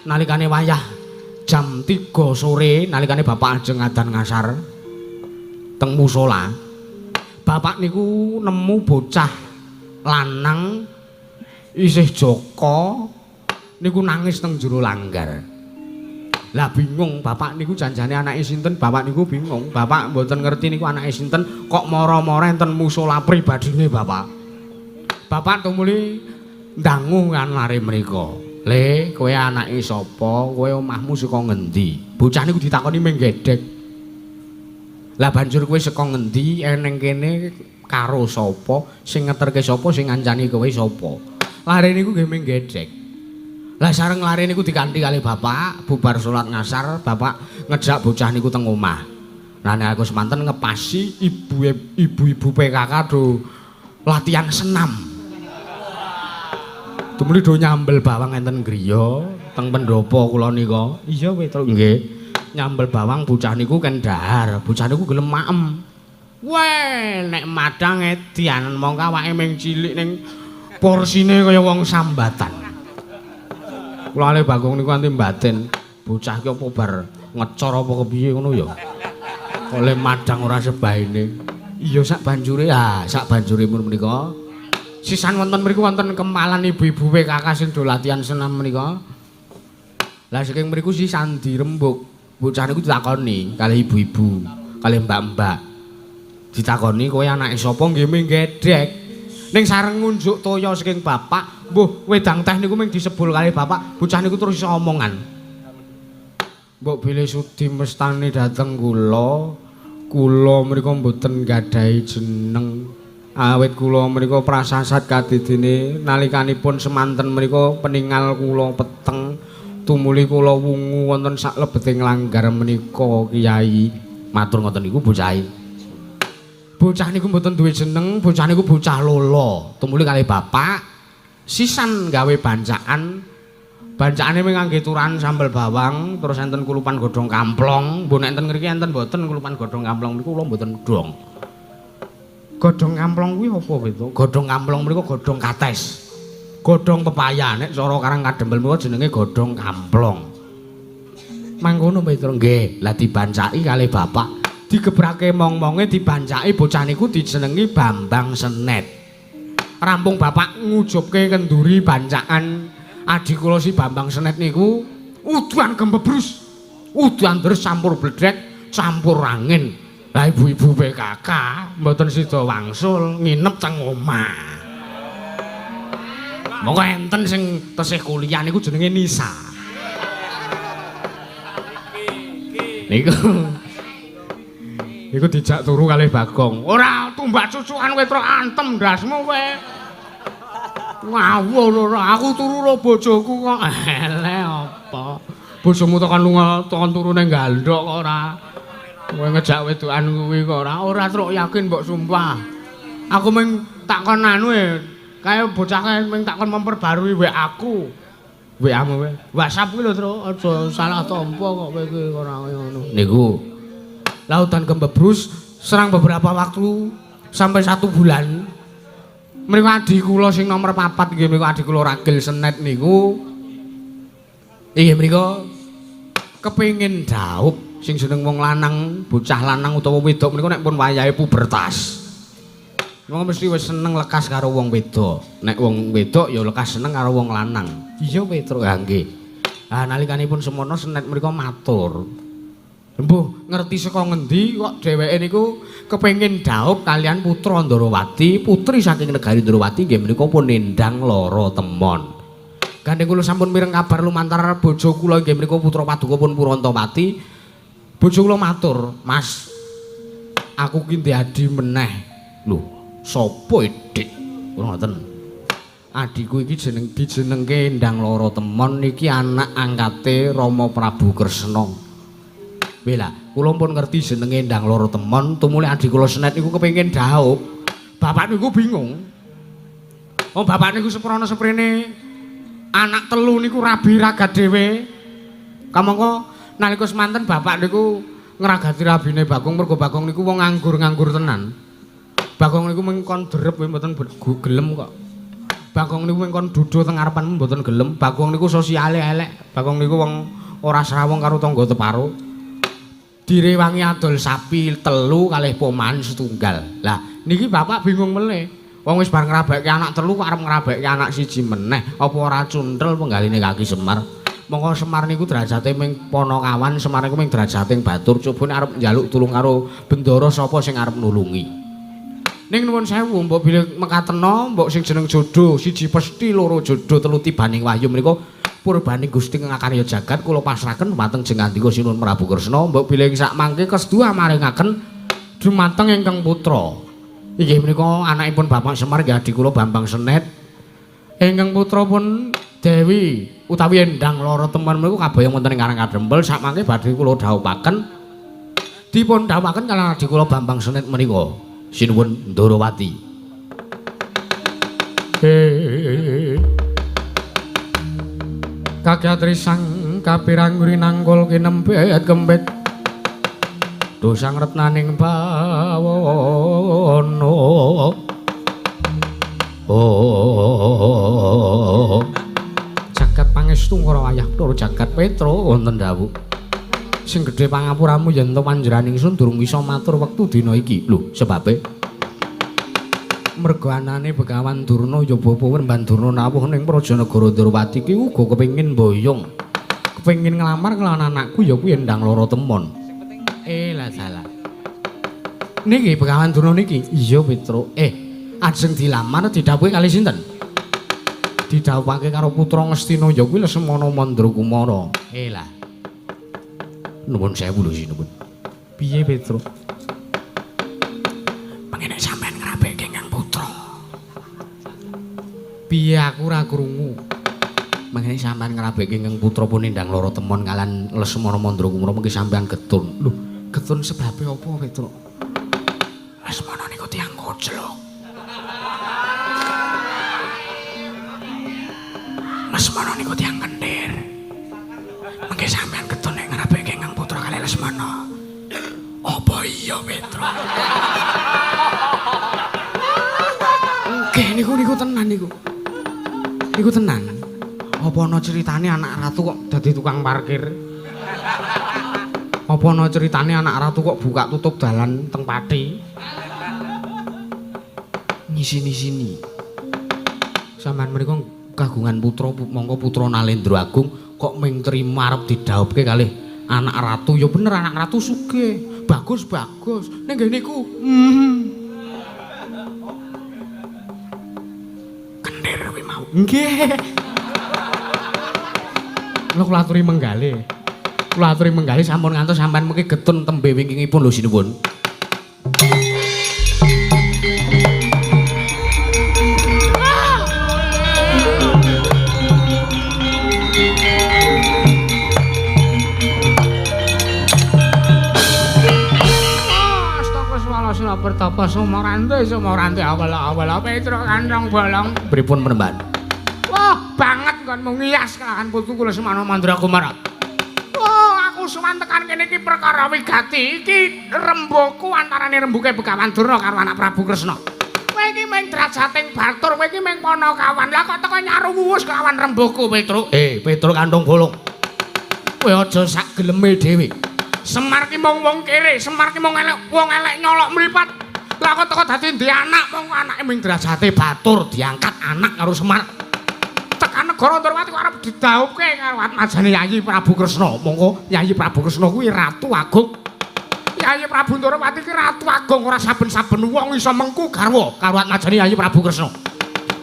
nalikane wayah jam 3 sore nalikane Bapak ajeng adan ngasar teng musala, bapak niku nemu bocah lanang isih jaka niku nangis teng jero langgar. Lah bingung bapak niku janjane anake sinten, bapak niku bingung. Bapak mboten ngerti niku anake sinten kok mara-mara enten musala pribadine bapak. Bapak tumuli ndangu kan lare mriku. Le, kowe anake sapa? Kowe omahmu saka ngendi? Bocah niku ditakoni ming gedhek. Lah banjur kowe saka ngendi, eneng kene karo sapa, sing ngeterke sapa, sing ngancani kowe sapa? Lare niku nggih ming gedhek. Lah sareng lare niku dikanthi kali bapak, bubar salat ngasar, bapak ngejak bocah niku teng omah. Lah nek aku semanten ngepasi ibu-ibu PKK do latihan senam. Tumuli do nyambel bawang enten griya teng pendopo kula nika. Iya Petruk nggih. Nyambel bawang bocah niku ken dahar, bocah niku gelem maem. Weh, nek madang edian mongko awake ming cilik ning porsine kaya wong sambatan. Kula ale Bagong niku anti mbatin, bocah ki apa bar ngecor apa kepiye ngono ya. Oleh madang ora sebaene. Iya sak banjure, ah sak banjure mun menika. Sisan wonten mriku wonten kemalan ibu-ibu PKK sing do latihan senam menika. Lah saking mriku si sandi rembug. Bocah niku ditakoni kalih ibu-ibu, kalih mbak-mbak. Ditakoni kowe anake sapa nggih ming gedhek. Ning sareng ngunjuk toya saking bapak, mbuh wedang teh niku ming disebul kalih bapak, bocah niku terus iso omongan. Mbok bilih sudi mestani dhateng kula, kula mriku mboten gadhahi jeneng. Awit kula mriku prasasat kadidine nalikanipun semanten mriku peningal kula peteng. Tumuli kula wungu wonten saklebeting langgar menika Kyai. Matur ngoten niku bocahe. Bocah niku mboten duwe jeneng, bocah niku bocah lolo. Tumuli kalih bapak sisan gawe bancaan. Bancakane mung ngangge turahan sambel bawang, terus enten kulupan godhong kamplong. Mbok nek enten ngriki enten mboten kulupan godhong kamplong niku kula mboten dong. Godhong kamplong kuwi apa to? Godhong kamplong mriku godhong kates. Godhong pepaya nek cara Karang Kadempel menika jenenge godhong kamplong. Mangkono Petro nggih, lah dibancaki kalih bapak, digebrake mong-monge dibancaki bocah niku dijenengi Bambang Senet. Rampung bapak ngujubke kenduri bancakan adi kula si Bambang Senet niku udan gembebrus, udan terus campur bledek, campur angin. Lah ibu-ibu PKK mboten sida wangsul nginep teng omah. Monggo enten sing tesih kuliah niku jenenge Nisa. Niku niku dijak turu kalih Bagong. Ora tumbak cucukan kowe trok antem ndasmu kowe. Ngawur ora, aku turu ro bojoku kok. Eleh apa? Bojomu tekan lunga tekan turu ning gandhok kok ora. Kowe ngejak wedokan kuwi kok ora. Ora truk yakin mbok sumpah. Aku mung takon anu e. Kae bocah kae mung takon memperbarui WA aku. WA-mu kowe. WhatsApp kuwi lho, Truk. Aja salah tampa kok kowe iki ora kaya ngono. Niku. Lautan Gembebrus serang beberapa waktu sampai 1 bulan. Mriku adi kula sing nomor 4 nggih mriku adi kula Ragil Senet niku. Inggih mriku kepengin dhaup sing jeneng wong lanang, bocah lanang utawa wedok mriku nek pun wayahe pubertas. Wong mesti wis seneng lekas karo wong wedok. Nek wong wedok ya lekas seneng karo wong lanang. Iya Petruk, ha nggih. Ah nalikanipun semono Senet mriku matur. Mbuh ngerti saka ngendi kok dheweke niku kepengin dhaup kalian putra Ndarawati, putri saking negari Ndarawati nggih menika pun Endang Lara Temon. Gandeng kula sampun mireng kabar lumantar bojo kula nggih menika putra paduka pun Purantapati. Bojo kula matur, "Mas, aku ki ndek adi meneh." Lho, sapa Dik? Kula ngoten. Adhiku iki jeneng dijenengke Endang Lara Temon iki anak angkate Rama Prabu Kresna. Wela, kula pun ngerti jenenge Endang Lara Temon, tumuli adhi kula Senet niku kepengin dhaup. Bapak niku bingung. Oh, bapak niku seprana seprene anak telu niku rabi ragat dhewe. Kamangka nalika semanten bapak niku ngragati rabine Bagong mergo Bagong niku wong nganggur-nganggur tenan. Bagong niku mung kon derep kuwi mboten gelem kok. Bagong niku mung kon duduk teng ngarepan mboten gelem. Bagong niku sosiale elek. Bagong niku wong ora srawung karo tangga teparo. Direwangi adol sapi telu kalih pomahan setunggal. Lah niki bapak bingung melih. Wong wis bar ngrabekke anak telu kok arep ngrabekke anak siji meneh. Apa ora cuntel penggaline kaki Semar? Mongko Semar niku derajate ming Panakawan, Semar niku ming derajate Batur. Coba nek arep njaluk tulung karo Bendara sapa sing arep nulungi? Ning nuwun sewu, mbok bilih mekatena, mbok sing jeneng jodoh siji pesthi, loro jodoh, telu tibaning wahyu menika purbaning Gusti ngakarya jagat kula pasrahaken dhumateng jengandika Sinuwun Prabu Kresna. Mbok bilih sak mangke kesedu maringaken dumateng ingkang putra. Inggih menika anakipun Bapak Semar nggih adhi kula Bambang Senet. Ingkang putra pun Dewi utawi Endang Lara Temon menika kabayang wonten ing Karang Kadempel sak mangke badhe kula dhawuhaken. Dipun dhawuhaken kaliyan adhi kula Bambang Senet menika. Sinuwun Ndarawati. Kakyatri sang kapirang rinangkul kinempet kempit dosang retnaning bawana. Oh, jagat pangestu ngara wayah tur jagat Petro wonten dawuh. Sing gedhe pangapuramu yen to panjenengan ingsun durung bisa matur wektu dina iki. Lho, sebabe mergo anane Begawan Durna ya bapa Werban Durna nawuh ning Praja Negara Ndrawati ki uga kepengin mboyong. Kepengin nglamar kelawan anakku ya kuwi Endang Lara Temon. Lah salah. Niki Begawan Durna niki. Iya Petro. Ajeng dilamar didhawuhi kali sinten? Didhawuhake karo putra Ngastina ya kuwi Lesmana Mandrakumara. Lah. Nuwun sewu lho sinuwun. Piye Petro? Pengene sampean ngrabekke ingkang putra. Piye aku ora krungu. Mengene sampean ngrabekke ingkang putra pun Endang Lara Temon kalian Lesmana Mandrakumara mengki sampean getun. Lho, getun sebabe apa Petro? Lesmana niku tiyang gojlok. Lesmana niku tiyang kendir. Mengki sampean getun nek ngrabekke ingkang putra kali Lesmana. Apa iya Petro? Nggih niku niku tenan niku. Niku tenan. Apa ana ceritane anak ratu kok dadi tukang parkir? Apa ana ceritane anak ratu kok buka tutup dalan teng Pati? Ngisini-sini. Sampeyan menika kagungan putra mongko putra Nalendra Agung kok ming trima arep didhaupke kalih anak ratu. Ya bener anak ratu sugih. Bagus-bagus. Ning nggih niku. Kendir kuwi mau. Nggih. Lho kula aturi menggale. Kula aturi menggale sampun ngantos sampean mengki getun tembe wingkingipun lho sinuwun. Pertapa Sumarante Sumarante awal-awal Petro kantong bolong. Pripun penemban? Wah, banget nggonmu ngiyas kelawan putu kula Semana Mandrakumara. Wah, aku suwan tekan kene iki perkara wigati. Iki rembuku antarane rembuke Begawan Durna karo anak Prabu Kresna. Kowe iki mung drajating batur, kowe iki mung panakawan. Lah kok teko nyaru wuwus kelawan rembuku Petro? Petro kantong bolong. Kowe aja sak geleme dhewe. Semar ki mung wong kere, Semar ki mung elek, wong elek nyolok mripat. Lah kok teko dadi ndi anak, mung anake ming derajate batur diangkat anak karo Semar. Tekan negara Ndorowati kok arep didhawuhke karo atmajane Yayi Prabu Kresna. Monggo Yayi Prabu Kresna kuwi ratu agung. Yayi Prabu Ndorowati kuwi ratu agung, ora saben-saben wong iso mengku garwa karo atmajane Yayi Prabu Kresna.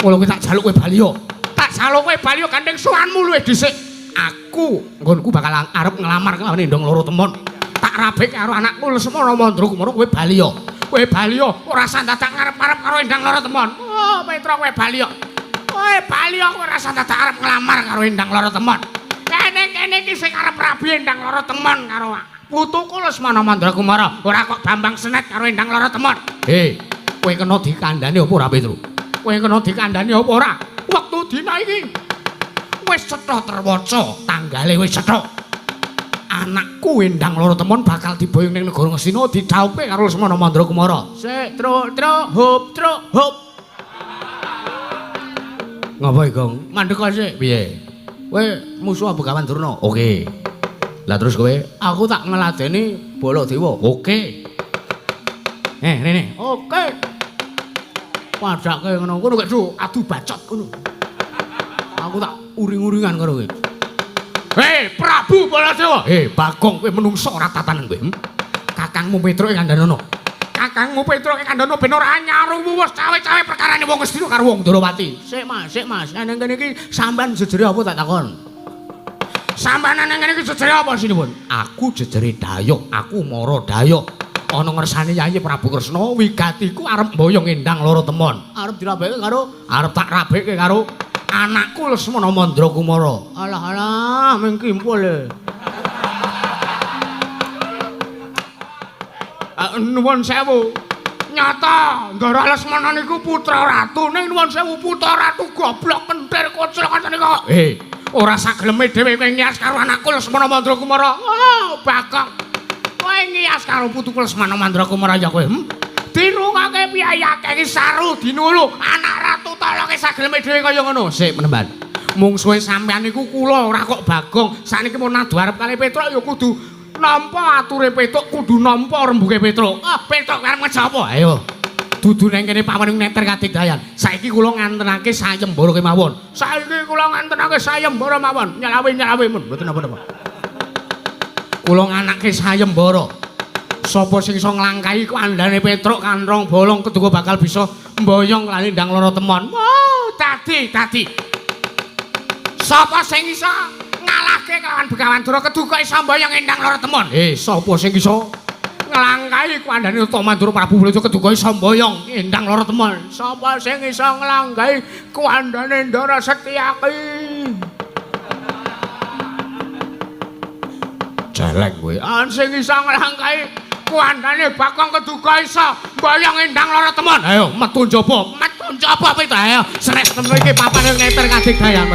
Mula kuwi tak jaluk kowe bali yo. Tak jaluk kowe bali yo gandeng suwanmu luwih dhisik. Aku nggonku bakal arep nglamar kelawan Endang Loro Temon. Tak rabek karo anakku Lesmana Mandra Kumara kowe bali yo. Kowe bali yo ora usah dadak ngarep-arep karo Endang Loro Temon. Oh, Petruk kowe bali yo. Kowe bali yo ora usah dadak arep nglamar karo Endang Loro Temon. Kene-kene iki sing arep rabi Endang Loro Temon karo putuku Lesmana Mandra Kumara. Ora kok Bambang Senet karo Endang Loro Temon. Hei, kowe kena dikandhani apa ora, Petruk? Kowe kena dikandhani apa ora? Wektu dina iki wis cetha terwaca, tanggale wis cetha. Anakku Endang Loro Temon bakal diboyong ning negara Ngastina didhawuhke karo Lesmana Mandra Kumara. Sik, truk, truk, hop, truk, hop. Ngapa iki, Gong? Mandek sik. Piye? Kowe musuh Begawan Durna? Oke. Lah terus kowe? Aku tak ngladeni Baladewa. Oke. Rene. Oke. Padake ngono kono gek adu bacot ngono. Aku tak uring-uringan karo kowe. Hei, Prabu Baladewa. Hei, Bagong, kowe menungso ora tatanen kowe. Kakangmu Petruk kandhanono. Kakangmu Petruk kandhanono ben ora nyaruwu wis cawe-cawe perkarane wong Ngastina karo wong Ndorowati. Sik, Mas, sik, Mas. Nang kene iki sampean jejere apa tak takon? Sampean nang kene iki jejere apa sinuwun? Aku jejere Dayoh, aku Mara Dayoh. Ana ngersane Yayi Prabu Kresna wigatiku arep mboyong Endang Loro Temon. Arep dirabeke karo arep tak rabeke karo anakku Lesmana Mandra Kumara. Alah alah, ming kimpul e. Nuwun sewu. Nyata Ndara Lesmana niku putra ratu, ning nuwun sewu putra ratu goblok kentir koclok ngoten niku. Ora sageleme dhewe kowe ngias karo anakku Lesmana Mandra Kumara. Oh, Bagong. Kowe ngias karo putuku Lesmana Mandra Kumara ya kowe. Dirungake piyayake iki saru dinulu anak ratu tolonge sageleme dhewe kaya ngono. Sik menemban. Mungsuhe sampean niku kula ora kok Bagong. Sakniki mun adu arep kali Petruk ya kudu nampa ature Petruk, kudu nampa rembuke Petruk. Ah, Petruk arep ngejo apa? Ayo. Dudu nang kene pawon neter kadigdayan. Saiki kula ngantenake sayembara kemawon. Saiki kula ngantenake sayembara mawon. Nyalawe-nyalawe mun mboten napa-napa. Kula nganake sayembara. Sapa sing iso nglangkahi kandhane Petruk kanrong bolong keduga bakal bisa mboyong lan Endang Loro Temon. Oh, dadi. Sapa sing iso ngalahke kelawan Begawan Durna keduga iso mboyong Endang Loro Temon? Sapa sing iso nglangkahi kandhane Utama Mandura Prabu Baladewa keduga iso mboyong Endang Loro Temon? Sapa sing iso nglangkahi kandhane Ndara Setyaki? Jelek kowe. Sing iso nglangkahi kandhane Bagong keduga iso mboyong Endang Loro Temon. Ayo metu njaba, metu njaba Petruk. Ayo sres temen iki papane ngeter kadigdayan.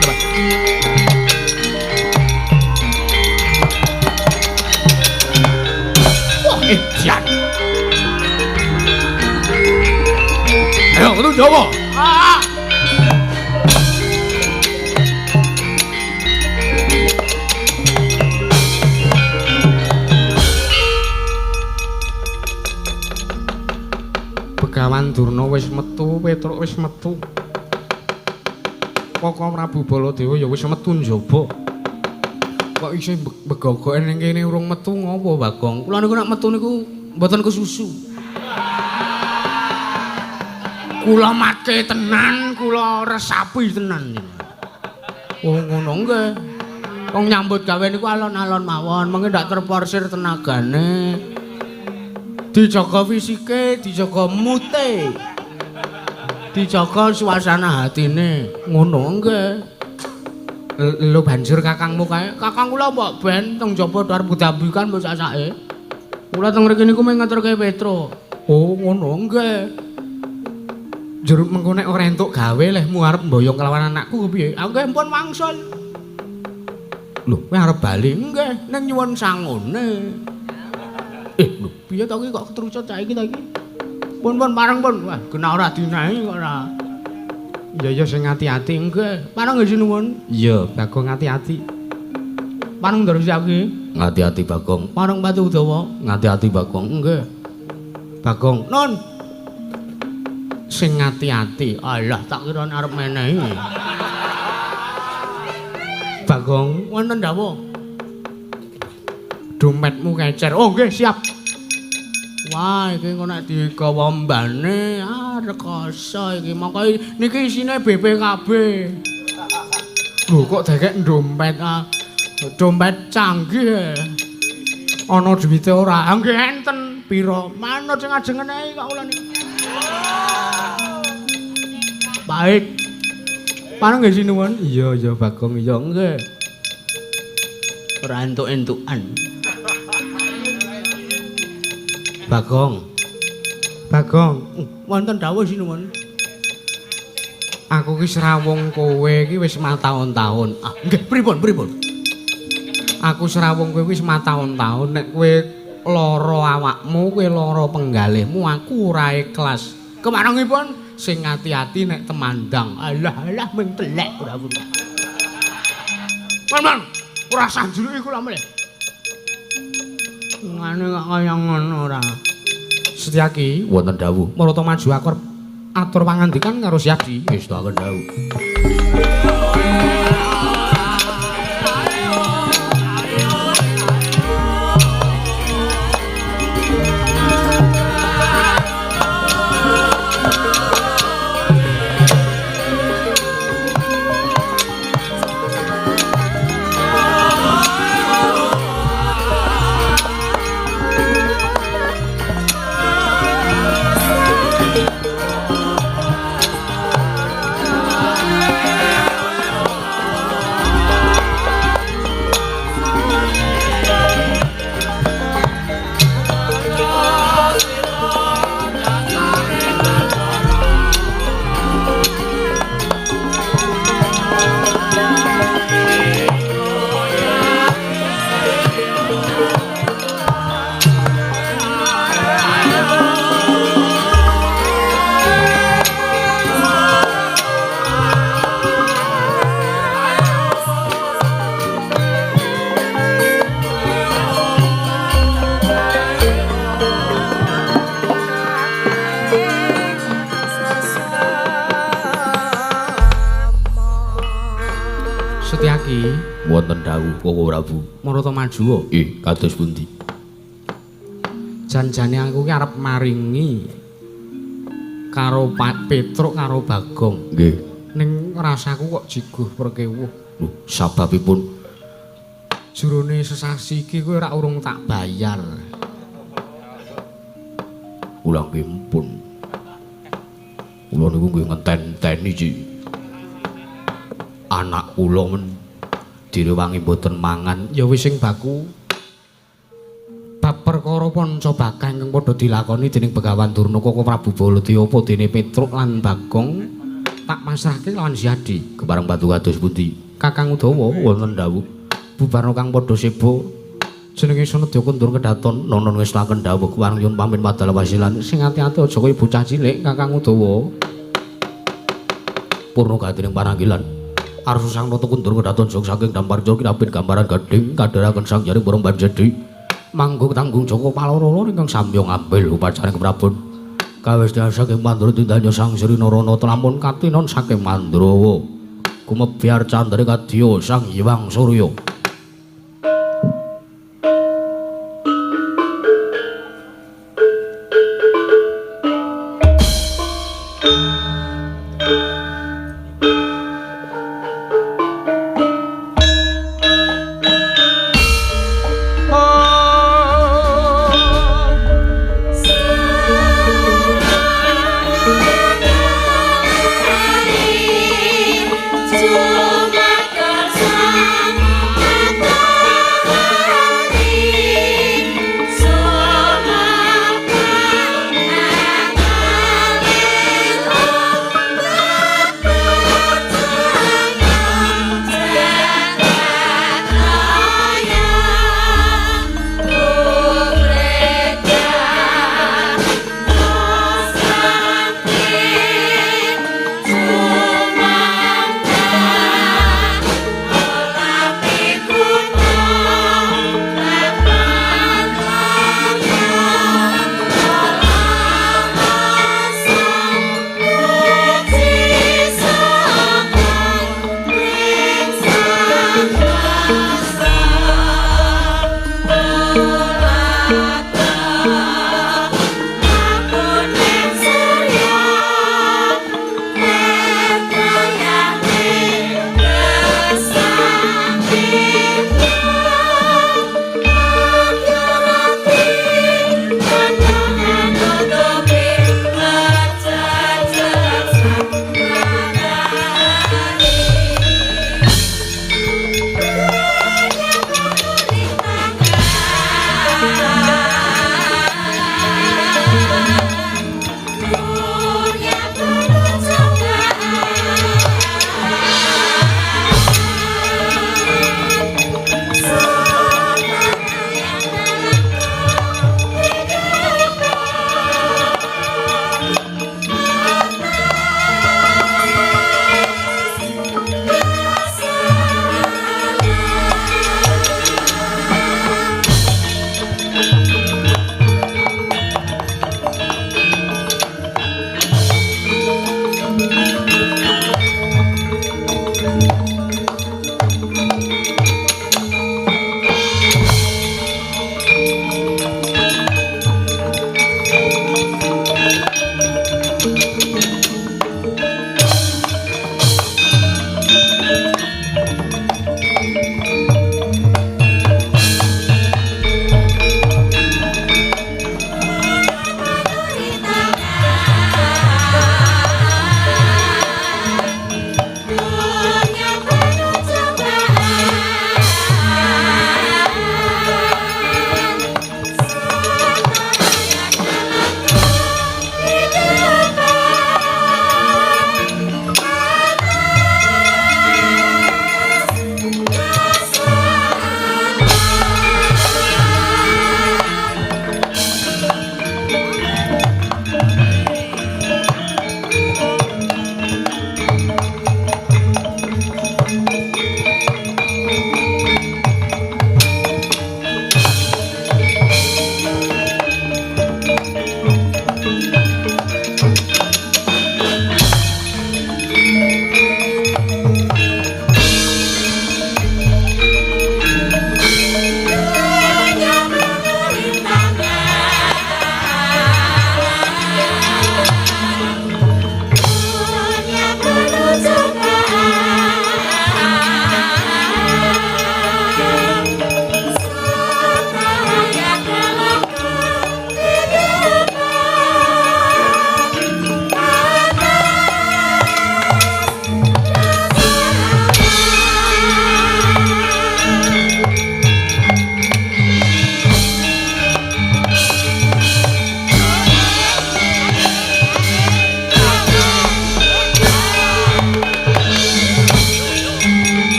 Wah, edian. Ayo metu njaba. Ah. Begawan Durna wis metu, Petruk wis metu. Koko Prabu Baladewa ya wis metu njaba. Kok isih begogoke ning kene urung metu ngopo, Bagong? Kula niku nek metu niku mboten kesusu. Kula mate tenan, kula resapi tenan. Oh, ngono nggih. Wong nyambut gawe niku alon-alon mawon, mengke ndak terporsir tenagane. Dijaga fisike, dijaga mute. Dijaga suasana hatine. Ngono nggih. Lho banjur kakangmu kae, kakang kula mbok ben teng jaba arep budambikan mbok sasake. Kula teng mriki niku mung ngeterke Petruk. Oh, ngono nggih. Njur mengko nek ora entuk gawe lehmu arep mboyong kelawan anakku kepiye? Aku nggih mpun wangsul. Lho, kowe arep bali? Nggih, ning nyuwun sangune. Lho, piye to iki kok ketrucut saiki to iki? Pun-pun pareng pun. Wah, genah ora dinahi kok ora. Iya ya sing ati-ati nggih. Pareng nggih sinuwun. Iya, Bagong ati-ati. Pareng Ndara Setyaki. Ngati-ati Bagong. Pareng Pati Udawa. Ngati-ati Bagong. Nggih. Bagong. Nun. Sing ati-ati. Alah, tak kira arep menehi. Bagong, wonten dawuh. Dompetmu kecer. Oh nggih, siap. Wah, iki engko nek digawa mbane, ah rekoso iki. Mongko niki isine BPKB. Lho kok dekek dompet ah. Dompet canggih. Ana duwite ora? Ah nggih enten. Pira? Manut sing ajeng ngenehi kok kula niki. Baik. Pareng nggih sinuwun? Iya, iya Bagong, iya nggih. Ora entuk-entukan. Bagong. Bagong, wonten dawuh sinuwun. Aku ki srawung kowe iki wis mataun-taun. Ah, nggih pripun, pripun? Aku srawung kowe wis mataun-taun nek kowe lara awakmu, kowe lara penggalihmu, aku ora ikhlas. Kemarangipun sing ati-ati nek temandang. Alah alah mung telek ora pun. Man, ora sah njuluki kula melih. Ngene kok kaya ngono ora. Setyaki wonten dawuh. Marata maju akor atur pangandikan karo Syadi. Ngestakaken dawuh. Setyaki wonten dawuh Koko Prabu. Marata maju. Kados pundi? Janjane aku ki arep maringi karo Pak Petruk karo Bagong. Nggih. Ning rasaku kok jiguh perkewuh. Lho, sababipun jurone sesasi iki kowe ora urung tak bayar. Kula nggih mpun. Kula niku nggih ngenten-enteni, Ci. Anak kula men direwangi mboten mangan. Ya wis sing baku. Bab perkara panca bakah ingkang padha dilakoni dening Begawan Durna Koko Prabu Baladewa apa dene Petruk lan Bagong tak pasrahke lawan Syadi. Kepareng padu kados pundi? Kakang Udawa wonten dawuh. Bubarna kang padha seba jenenge Sanadya Kundur Kedaton nonon ngestaken dawuh kepareng nyuwun pamit padal wasilan. Sing ati-ati aja kaya bocah cilik Kakang Udawa. Purna gatining pananggilan. Arsa sang nata kundur kedaton jog saking dampar jog kinapin gambaran gading kadharaken sang jaring borong banjedi manggung tanggung Joko paloro ingkang samya ngambil upacara keprabon kawis saking Mandra tindanya sang Sri Narana lamun katinon saking Mandrawa gumebyar candra kadya Sang Hyang Surya. Oh.